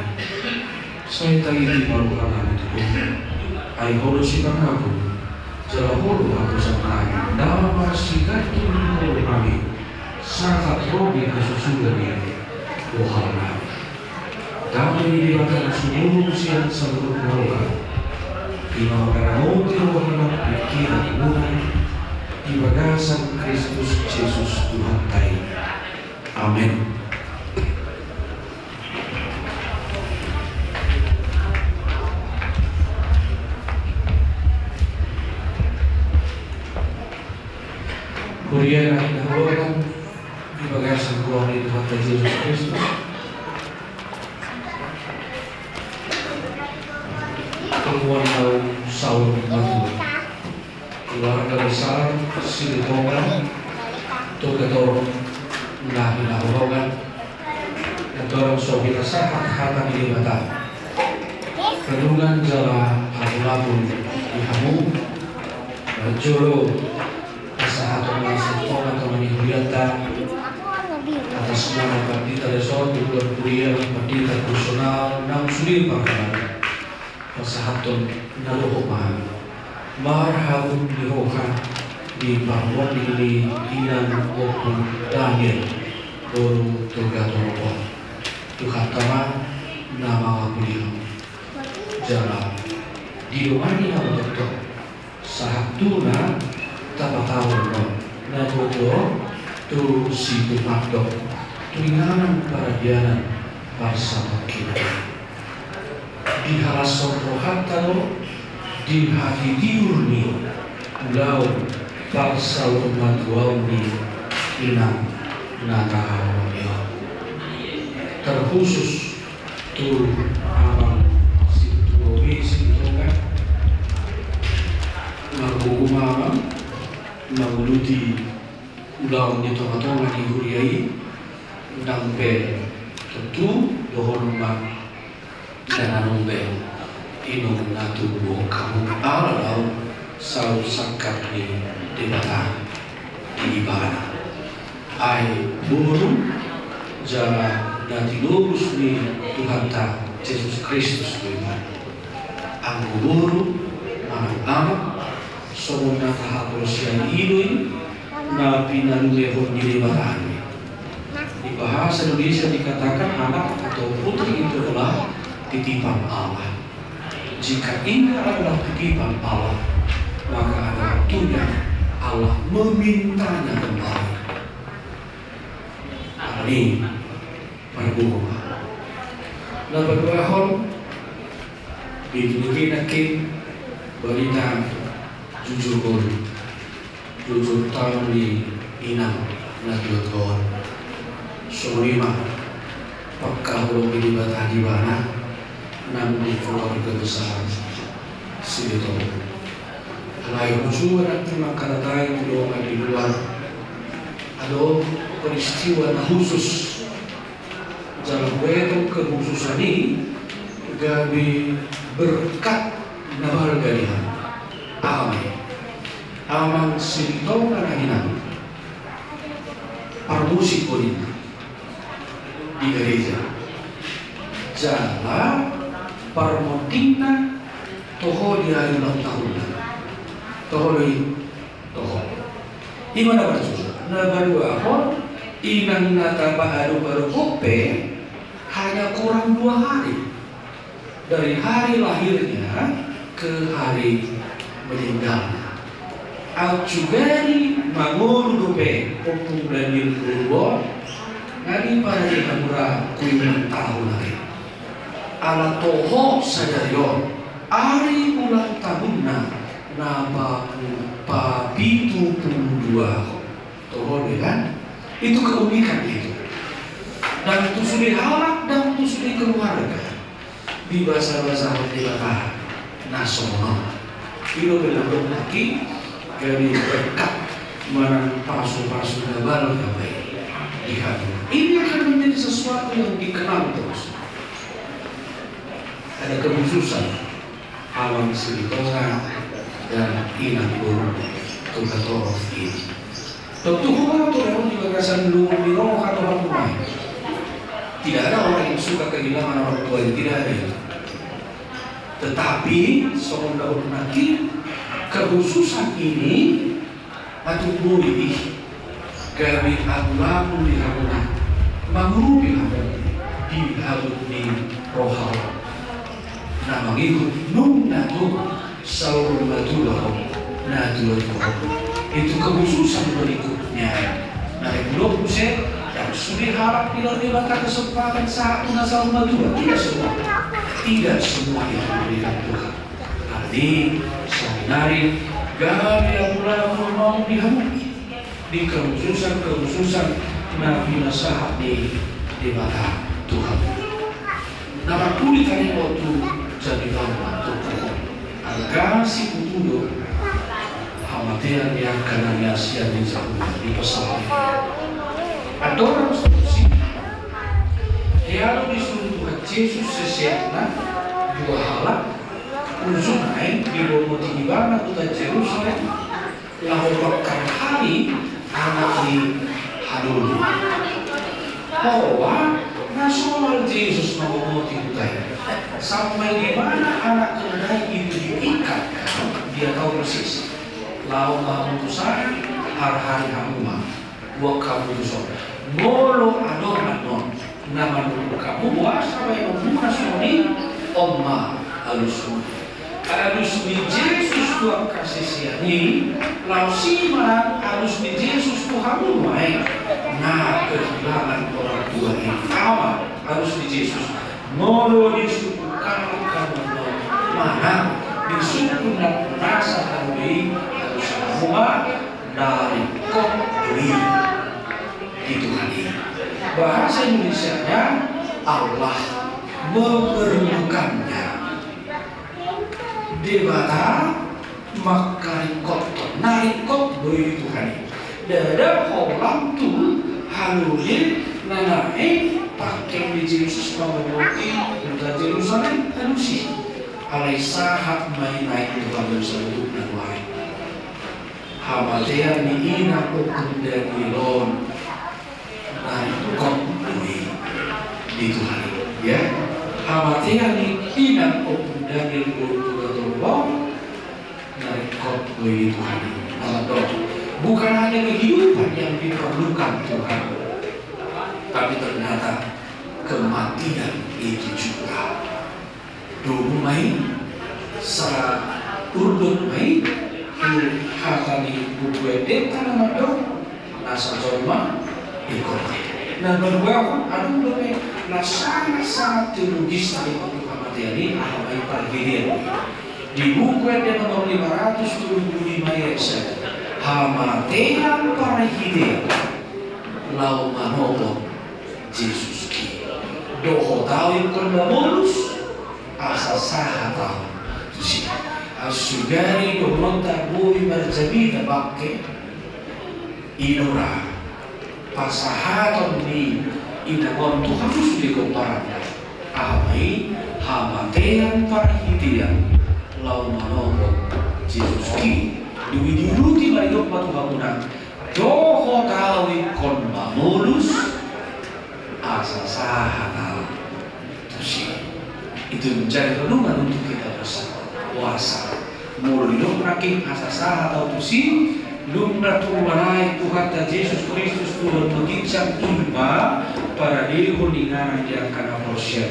Sai taiti ma rohanami tu Ho. Ai Ho do sipangago, jala Ho do haposannami, na marsigandung di rohanami, sahat ro di hasusulan ni rohanami. Dame ni Debata na sumurung sian saluhut na roha, i ma mangaramoti roha nang pingkiranmuna di bagasan Kristus Jesus Tuhanta i. Amen. Huria na hinaholongan di bagasan goar ni Tuhanta Jesus Kristus. Tuhan naung saur matua, keluarga besar Silitonga, Togator na hinaholongan, andorang so pinasahat hata ni Debata, renungan jala hamu-hamu di hamu, parjolo pasahaton ma singkop atau manihurianta atas nama Pandita Reson, Tuan Kuria, Pandita Personal, naung sude parhabaron. Pasahaton na dohot ma marhabot ni roha di parwandi ni inang Ompu Daniel boru Togator on. Tuhanta ma na mangapuli hamu. Jala didongani hamu tongtong sahat tu na tapatahon on na boto tu situhandok tu inganan paradianan parsatongkinan. Dihalashon rohanta do di hatitiur ni ulaon parsaurmatuaon ni inang na tahaholongi on. Terkhusus tu amang situo i Silitonga, marhukum amang manguluti ulaon ni tonga-tonga ni huria i, nang pe tontu dohonon ma, inang, nunga inong na tubu hamu ala lao saur sangkap ni Debata di ibana. Ai boru jala na tinobus ni Tuhanta Jesus Kristus do ibana. Anggo boru manang anak, songon na tahaporseai i do i, na pinalumehon ni Debata do i. Di bahasa Indonesia dikatakan anak atau putri itu adalah titipan Allah. Jika ia adalah titipan Allah, maka ada waktunya Allah memintanya kembali. Amin. Marguru. Na paduahon, di dunia nangkin barita jujur on, jujur taon ni inang na tuatua on. Songon i ma pangkaholongi ni Debata di ibana nang di keluarga besar Silitonga. Alai hujua nangkin mangkalatai tu dongan di luar, adong peristiwa na khusus. Jala huetong kekhususan i gabe berkat na balga di hami. Amen. Amang Silitonga na hinaholongan, parmusik do ninna di gereja. Jala parmondingna toho di ari ulang tahunna. Toho do i. Toho. I ma na parjolo. Na paduahon, inang na tapaadop-adop on pe hanya kurang dua hari dari hari lahirnya ke hari meninggalnya. Aut sugari mangolu dope Ompung Daniel boru on, nga diparade hamu ra tu ulang tahun ari. Ala toho sadari on ari ulang tahunna na pa-, papitu pulu dua. Toho do i kan? Itu keunikan itu. Ndang tu sude halak, ndang tu sude keluarga. Dibasabasahon Debata na songon on. I do pe na dok nangkin gabe berkat manang pasupasu na balga i di hami. Ini akan menjadi sesuatu yang dikenang terus. Ada kekhususan amang Silitonga dan inang boru Togator i. Tontu huboto di bagasan lungun ni roha do hamu i. Tidak ada orang yang suka kehilangan orang tuanya, tidak ada itu. Tetapi songon na dok nangkin, kekhususan ini atik boi i gabe abu-abu di hamuna, mangurupi hamu di habot ni roha on. Na mangihut nunga tung saur matua ho na tuatua on. Itu kekhususan berikutnya. Na didok muse, ndang sude halak diberi Debata kesempatan sahat tu na saur matua. Tidak semua. Tidak semua itu diberikan Tuhan. Alani i, saonari gabe abu-abu ma di hamu di kekhususan-kekhususan na pinasahat ni Debata tu hamu. Na marpudi tadi waktu jadi bangga tu Arga siputu do hamatean ni angka na niasian ni Jahowa di Psalmen. Andorang so tusi, hea do disuru Tuhan Jesus siseanna dua halak, uju naeng dibongoti ibana huta Jerusalem, laho mangkatai anak ni haloli. Holan na somal Jesus mambongoti huta i, sampai di mana anak keldai itu diikat, dia tahu persis. Laho ma hamu tu sana, harhari hamu ma, buat hamu tu son. Molo adong annon na manurut hamu boasa baenonmuna songon i, on ma alusmuna. Alus ni Jesus tu angka sisean i, laos i ma alus ni Jesus tu hamu nuaeng na kehilangan orang tua i. Aha ma alus ni Jesus? Molo disungkun hamu, hamu annon, manang disungkun na nasa hamu i, alus hamu ma, na ringkot do i di Tuhan i. Bahasa Indonesianya, Allah memerlukannya. Debata mangkaringkothon, na ringkot do i di Tuhan i. Ndada holan tu halole na naeng pangke ni Jesus mambongoti huta Jerusalem alus i. Alai sahat ma i naeng tu hami saluhutna nuaeng. Hamatean ni inang Ompung Daniel on na ringkot do i di Tuhan i, ya. Hamatean ni inang Ompung Daniel boru Purba Toba on na ringkot do i di Tuhan i. Ala do, bukan hanya kehidupan yang diperlukan Tuhan, tapi ternyata kematian itu juga. Domu ma i, saurdot ma i tu hata ni Buku Endenta na mandok, nasa jolma ingkon mate. Na paduahon, adong dope na sangat-sangat teologis tentang hamatean i, aha ma i? Parhidean. Di Buku Ende nomor lima ratus tujuh puluh lima ayat satu, hamatean parhidean laho manopot Jesus i. Dohot ahu ingkon mamolus, asa sahat ahu tusi. Sugari dohononta boi marjamita bangke, i do ra pasahaton ni inang on tu hamu sude pomparanna. Aha ma i? Hamatean parhidean laho manopot Jesus i. Dung i diuduti ma, didok ma tu hamuna, dohot ahu ingkon mamolus, asa sahat ahu tusi. Itu menjadi renungan untuk kita bersama. Puasa. Molo didok nangkin asa sahat ahu tusi, nunga tung manaek Tuhanta Jesus Kristus tu adopan ginjang, i ma paradehon inganan di angka na porsea.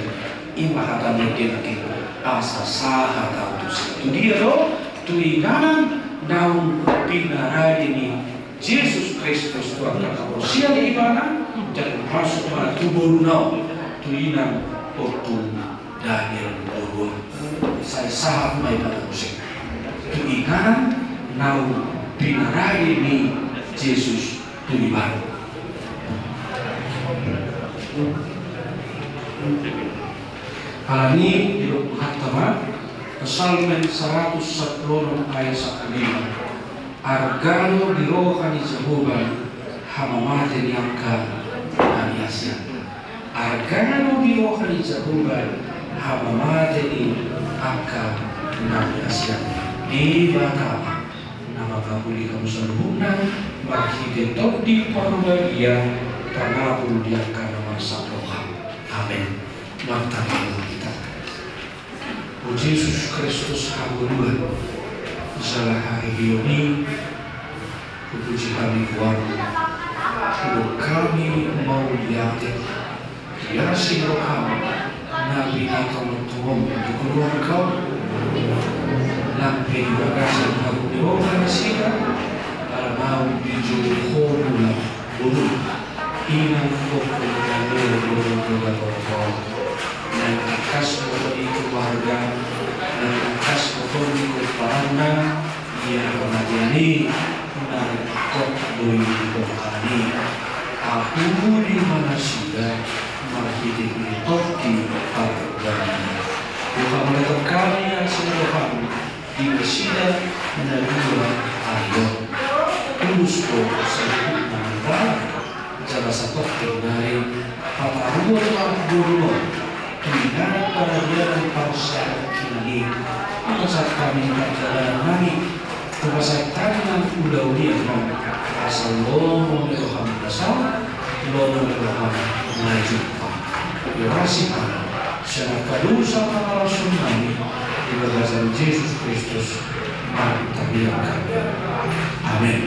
I ma hata ni dia nangkin, asa sahat ahu tusi. Tu dia do? Tu inganan naung pinarade ni Jesus Kristus tu angka na porsea di ibana, dan masuk ma tu boruna on, tu inang Ompung Daniel boru on. Sai sahat ma ibana muse tu inganan naung pinarade ni Jesus tu ibana. Alani i didok Tuhanta ma, Psalmen saratus sampulu onom ayat sampulu lima. Arga do di roha ni Jahowa hamamate ni angka na niasianna. Arga do di roha ni Jahowa hamamate ni angka na niasianna. Debata ma na mangapuli hamu saluhutna marhite Tondi Parbadia, pangapul di angka na marsak roha. Amen. Martangiang ma hita. O Jesus Kristus hangoluan jala haheheon i, hupuji hami goarmu, hudok hami mauliate, di asi ni roham na pinatongtong on tu keluarga on. Nang pe di bagasan hagum ni roha nasida, ala naung dijou ho muse boru, inang Ompung Daniel boru Purba Toba. Naeng tangkas ma ho di keluarga, naeng tangkas ma ho di pomparanna, ia hamatean i na ringkot do i di pomparan i. Apuli ma nasida marhite ni Tondi Parbadia. Huhamaranggi hami asi ni roham, Di nasida na dua ari on. Tulus do saluhutna mandalan, jala satongkin nari pataruhon ma boru on tu inganan paradianan parsaoran i. Mangansahon hami parjalanan nami, hupasahat hami nang ulaon i, asa lomo ni roham na saut, lomo ni roham na jumpang. Diorasi hami sian angka dosa pangalahon nami di bagasan Jesus Kristus, martangiang hami. Amen.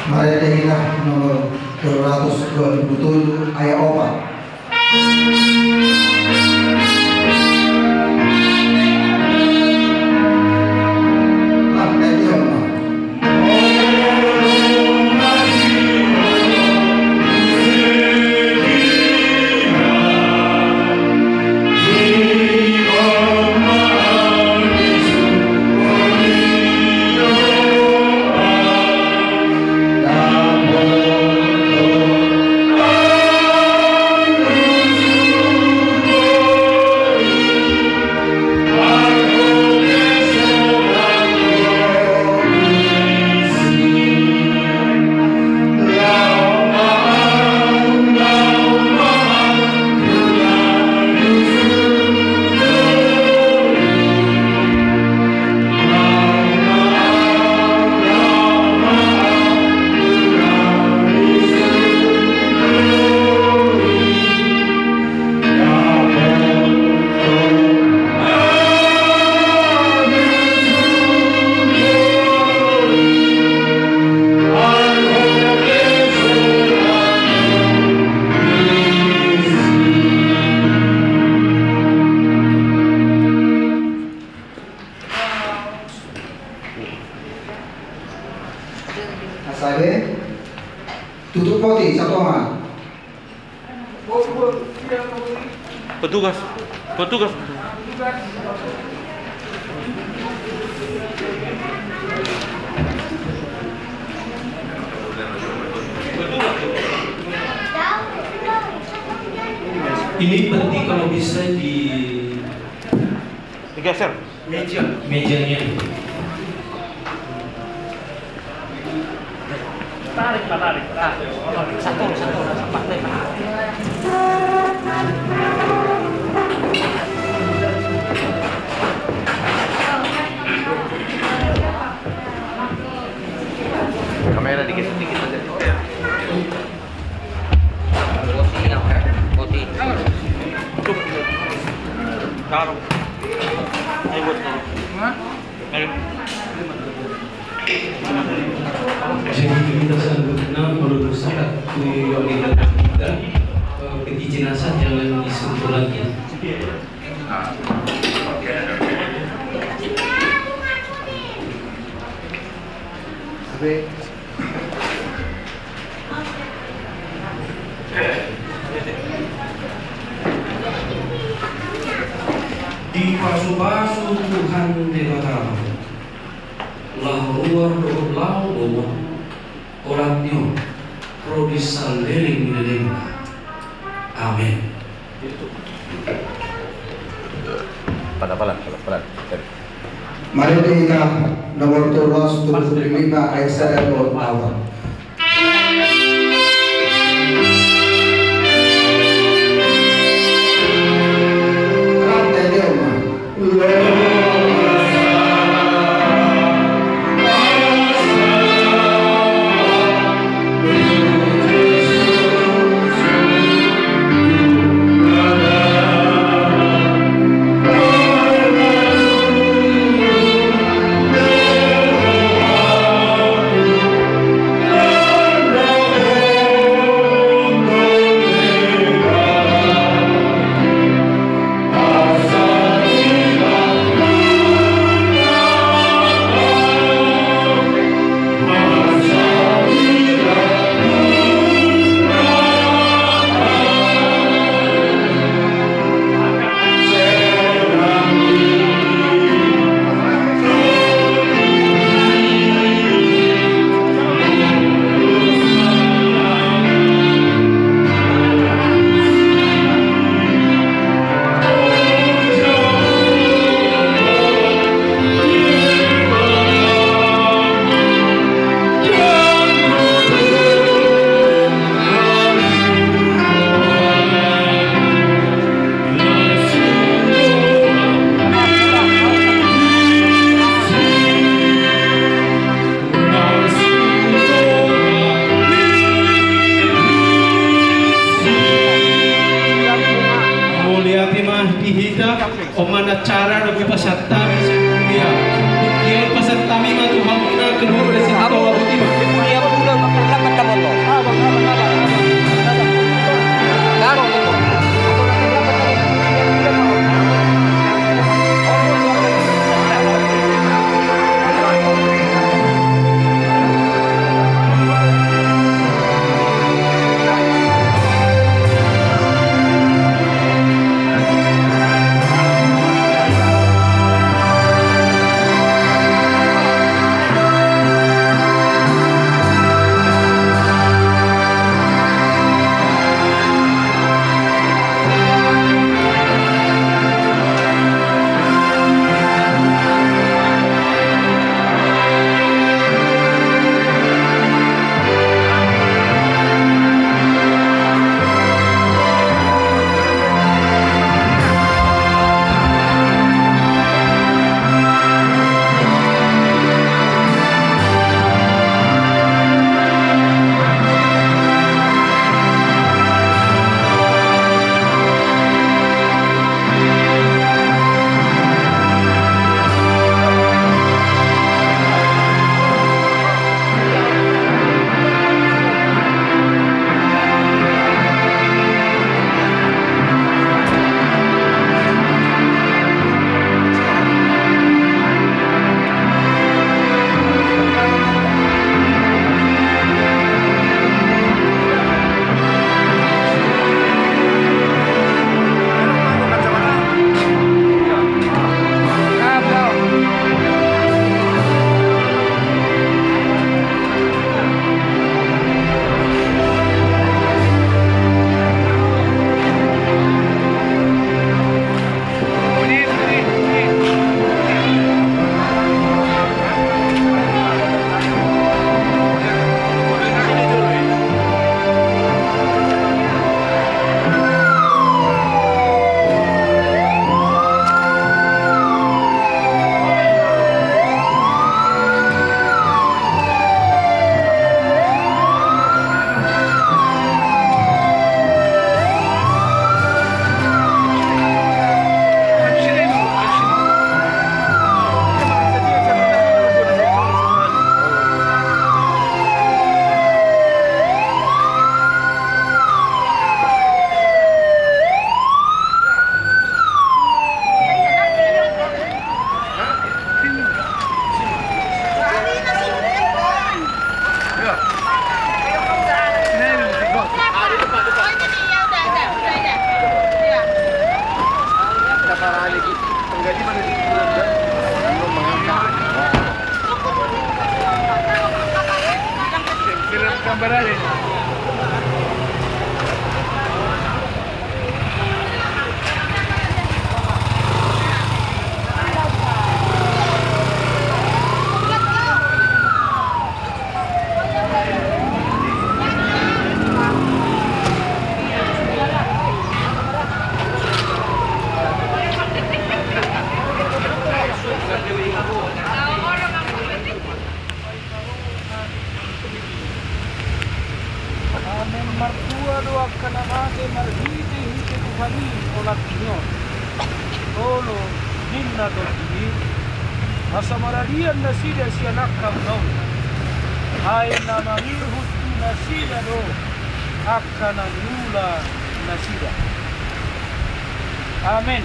Marende hita nomor dua ratus dua puluh tujuh, ayat opat. Asa be tutup poti satonga. Petugas, petugas. Ini penting kalau bisa di Digeser. Meja, mejanya. Tarik, tarik, tarik. Satu, satu, satu. Kamera digeser dikit aja. Boti, ya, Boti. Taruh. Ayo, buat taruh. Ayo. Jadi kita selanjutnya menurut saya, eh, peti jenazah jangan disentuh lagi. Nah, oke. Dipasupasu Tuhan Debata, laho ruar dohot laho boan, olat ni on ro di saleleng ni lelengna. Amen. Pelan, pelan, pelan, pelan. Mari kita nomor tolu ratus tujuh puluh lima, ayat sada dohot opat. Hita, on ma na acara na hupasahat hami sian kuria. Tingki on pasahat hami ma tu hamuna keluarga sian Toga Boti ma. Amen. Martua do angka na mate marhitehite Tuhan i, olat ni on. Tolo ninna tondi i, asa maradian nasida sian angka ulaon. Ai na mangihut tu nasida do angka na niula nasida. Amen.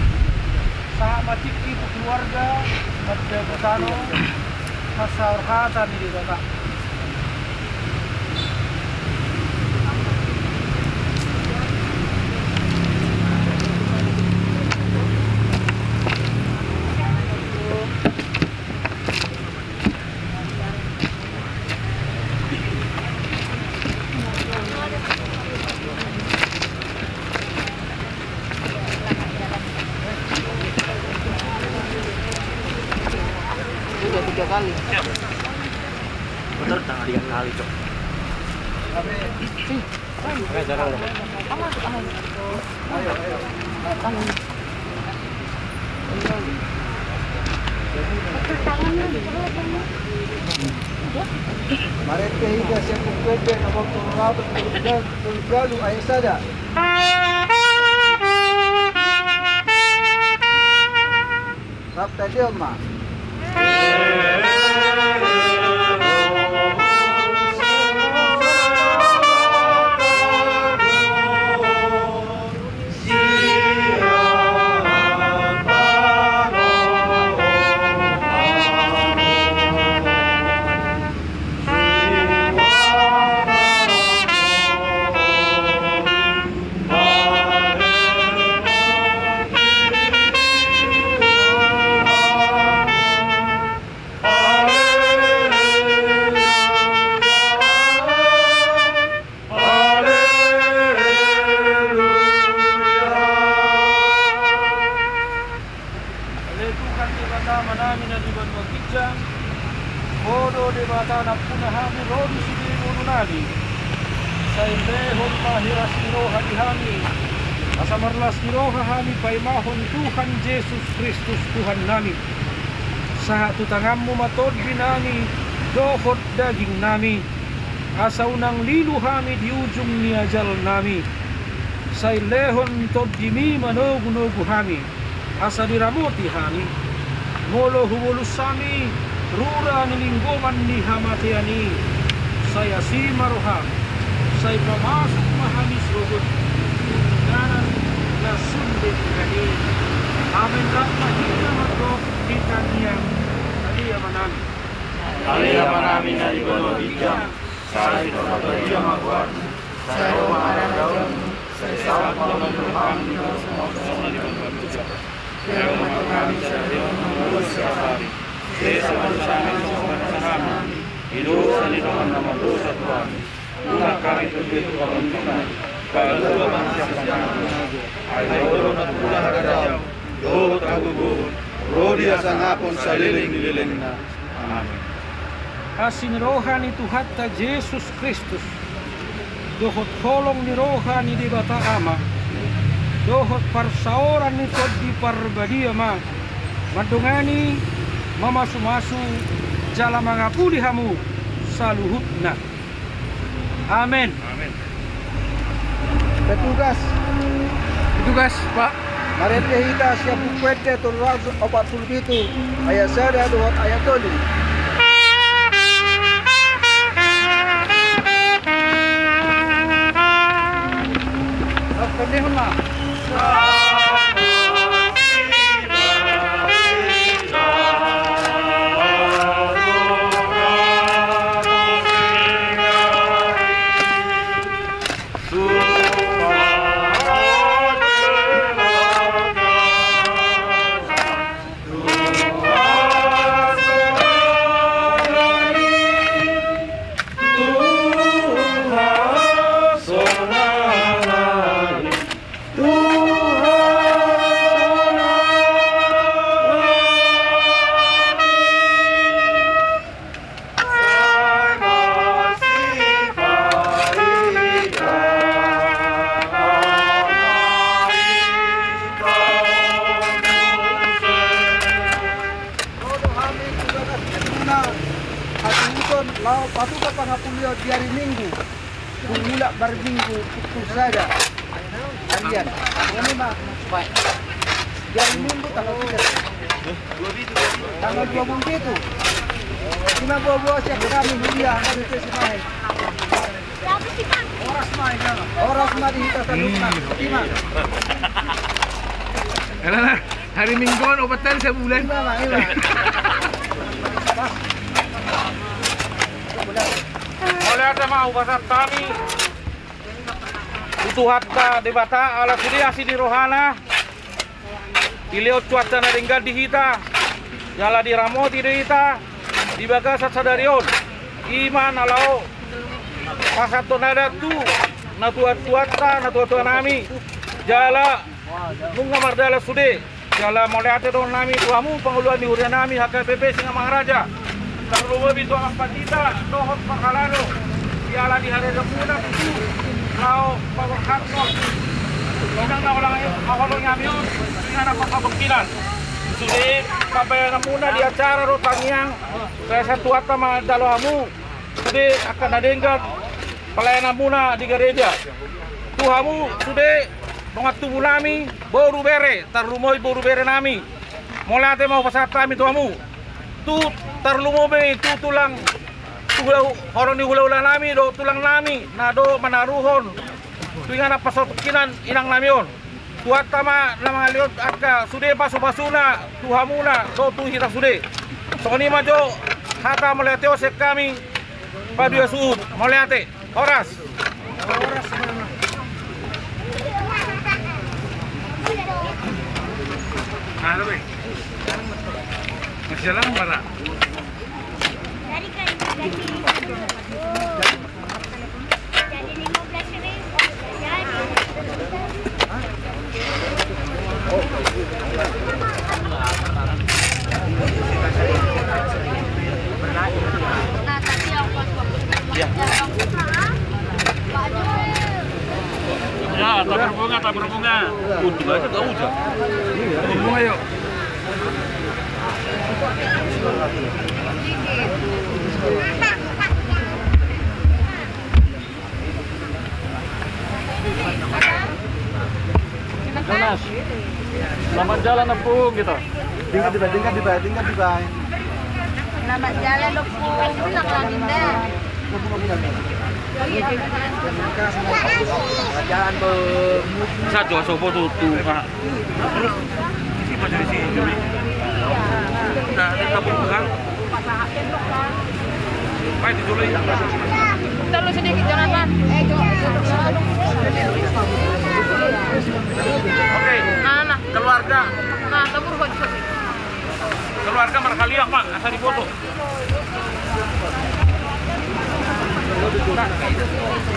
Sahat ma tingki tu keluarga, mandapot tano, pasahat hata ni Debata. Udah tiga kali. Bener, tangan tiga kali, Cok. Ih, aman, aman. Aman, aman. Aman. Marende hita sian Buku Ende nomor tolu ratus tolu puluh ualu ayat sada. Tadi ma. Ale Tuhan Debata Amanami na di banua ginjang, Ho do Debata nampuna hami ro di sude ngolunami. Sai lehon ma hiras ni roha di hami, asa marlas ni roha hami paimahon Tuhan Jesus Kristus Tuhannami. Sahat tu tanganmu ma tondinami dohot dagingnami, asa unang lilu hami di ujung ni ajalnami. Sai lehon tondimi manogunogu hami, asa diramoti hami. Molo hubolus hami rura ni linggoman ni hamatean i, sai asi ma roham, sai pamasuk ma hami sogot tu inganan na sun denggan i. Amen. Rap ma hita mandok di tangiang. Ale Amanami. Ale Amanami na di banua ginjang, sai pinarbadia ma goarmu, sai ro ma harajaonmu, sai saut ma lomo ni roham di banua ginjang. Gabe ma tu hami sadari on harajaon nami siapari. Sesa ma dosanami songon na sesa hami di dosa ni dongan na mardosa tu hami. Unang hami togihon tu pangunjunan, palua ma hami sian pangunjunan. Ai Ho do nampuna harajaon dohot hagogoon, ro di hasangapon saleleng ni lelengna. Amen. Asi ni roha ni Tuhanta Jesus Kristus, dohot holong ni roha ni Debata Ama, dohot parsaoran ni Tondi Parbadia ma mandongani, mamasumasu jala mangapuli hamu saluhutna. Amen. Amen. Petugas. Petugas, Pak. Marende hita sian Buku Ende tolu ratus opat pulu pitu, ayat sada dohot ayat tolu. Tandehon ma. Ro do hami tu bagas ni muna hatuhuton laho patupa pangapulion di ari Minggu. Tung mulak marminggu pukul sada harian. Ini ma. Di ari Minggu tanggal tiga. Tanggal dua pulu pitu. Ima buha-buha sian hami huria hami tu si Mahe. Horas ma di hita saluhutna. Ima. Elah, hari Minggu on opat hari sabulan. Ima ma, ima. Mauliate ma hupasahat hami tu Tuhanta Debata ala sude asi ni rohana dilehon cuaca na denggan di hita, jala diramoti do hita di bagasan sadari on. Ima na laho pasahathon adat tu natuatuanta, natuatuanami, jala nunga mardalan sude. Jala mauliate dohonon nami tu hamu panguluan ni huria nami H K P P Singamangaraja, tarlumobi tu amang pandita dohot parhalado, siala di harerenmuna tutu laho paborhathon inang na holang, na holongi hami on, inang na parhabangkinan. Sude pambahenanmuna di acara dohot tangiang, sai sian Tuhanta manjalo hamu sude angka na denggan pelayananmuna di gareja. Tu hamu sude dongan tubu nami, boru bere, tarlumobi boru bere nami, Mauliate ma hupasahat hami tu hamu. Tu tarlumobi tu tulang, tu hula-, horong ni hula-hula nami dohot tulang nami na do manaruhon tu inganan parsatongkinan inang nami on. Tuhanta ma na mangalehon angka sude pasu-pasuna tu hamuna dohot tu hita sude. Songon i ma jo hata mauliate on sian hami. Paduahon suhut, mauliate. Horas. Horas. Nah, tapi masih jalan mana? Jadi lima belas ribu. Ya, tabur bunga, tabur bunga. Untung aja gak hujan. Tabur bunga, yuk. Jonas, selamat jalan, Ompung, gitu. Tingkat di bawah, tingkat di bawah, tingkat di bawah. Selamat jalan, Ompung. Ulang lagi, Nda. Selamat jalan, Bung. Satu, sopo tuh, tuh, Pak. Terlalu sedikit, Jonathan. Oke. Nah, nah. Keluarga. Nah, tabur, Pak. Keluarga marhaliang, Pak. Asa difoto.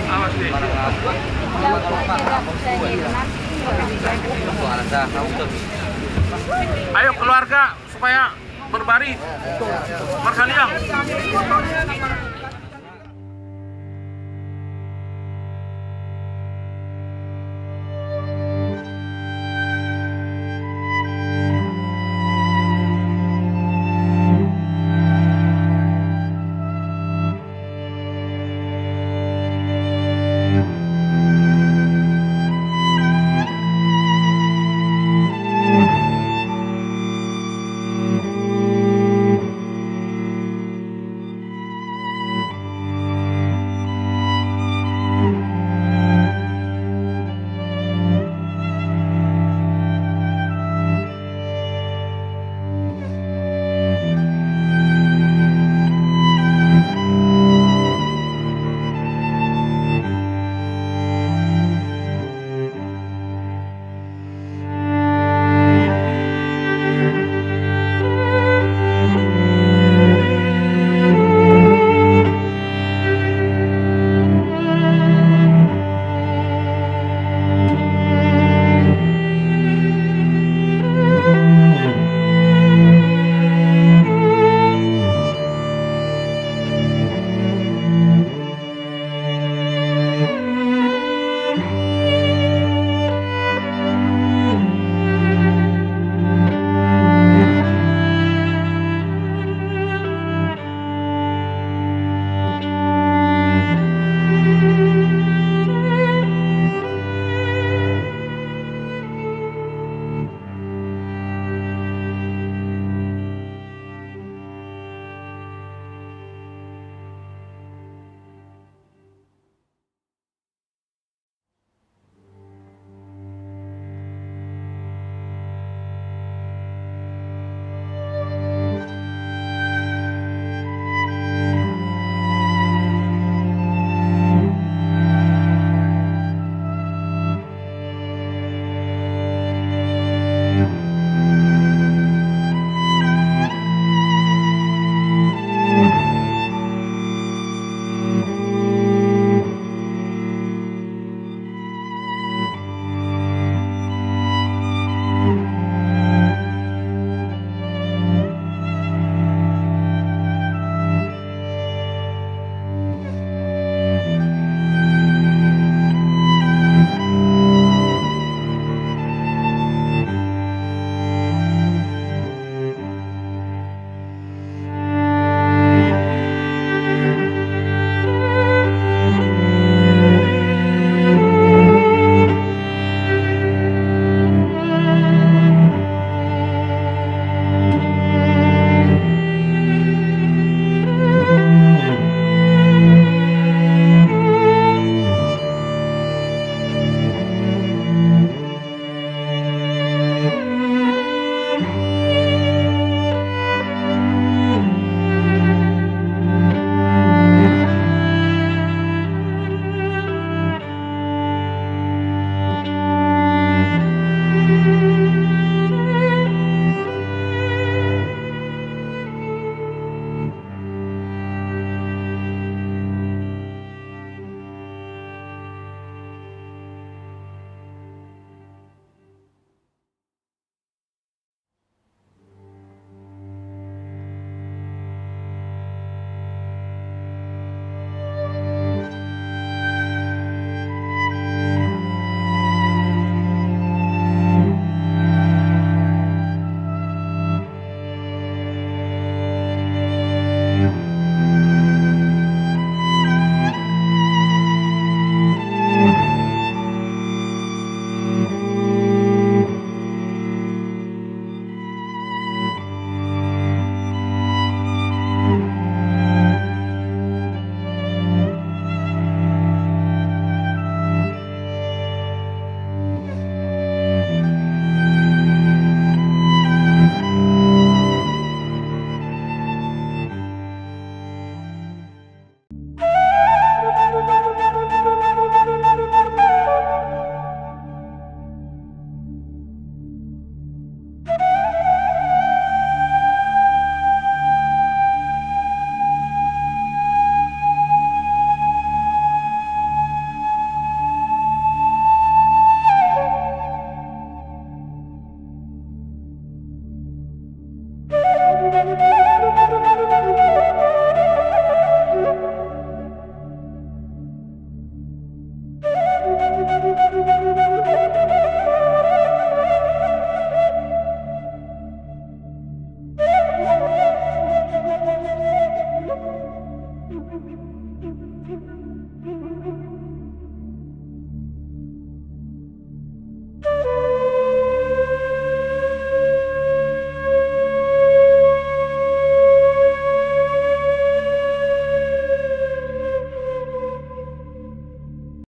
Awas, deh. Ayo, keluarga, supaya berbaris. Marhaliang.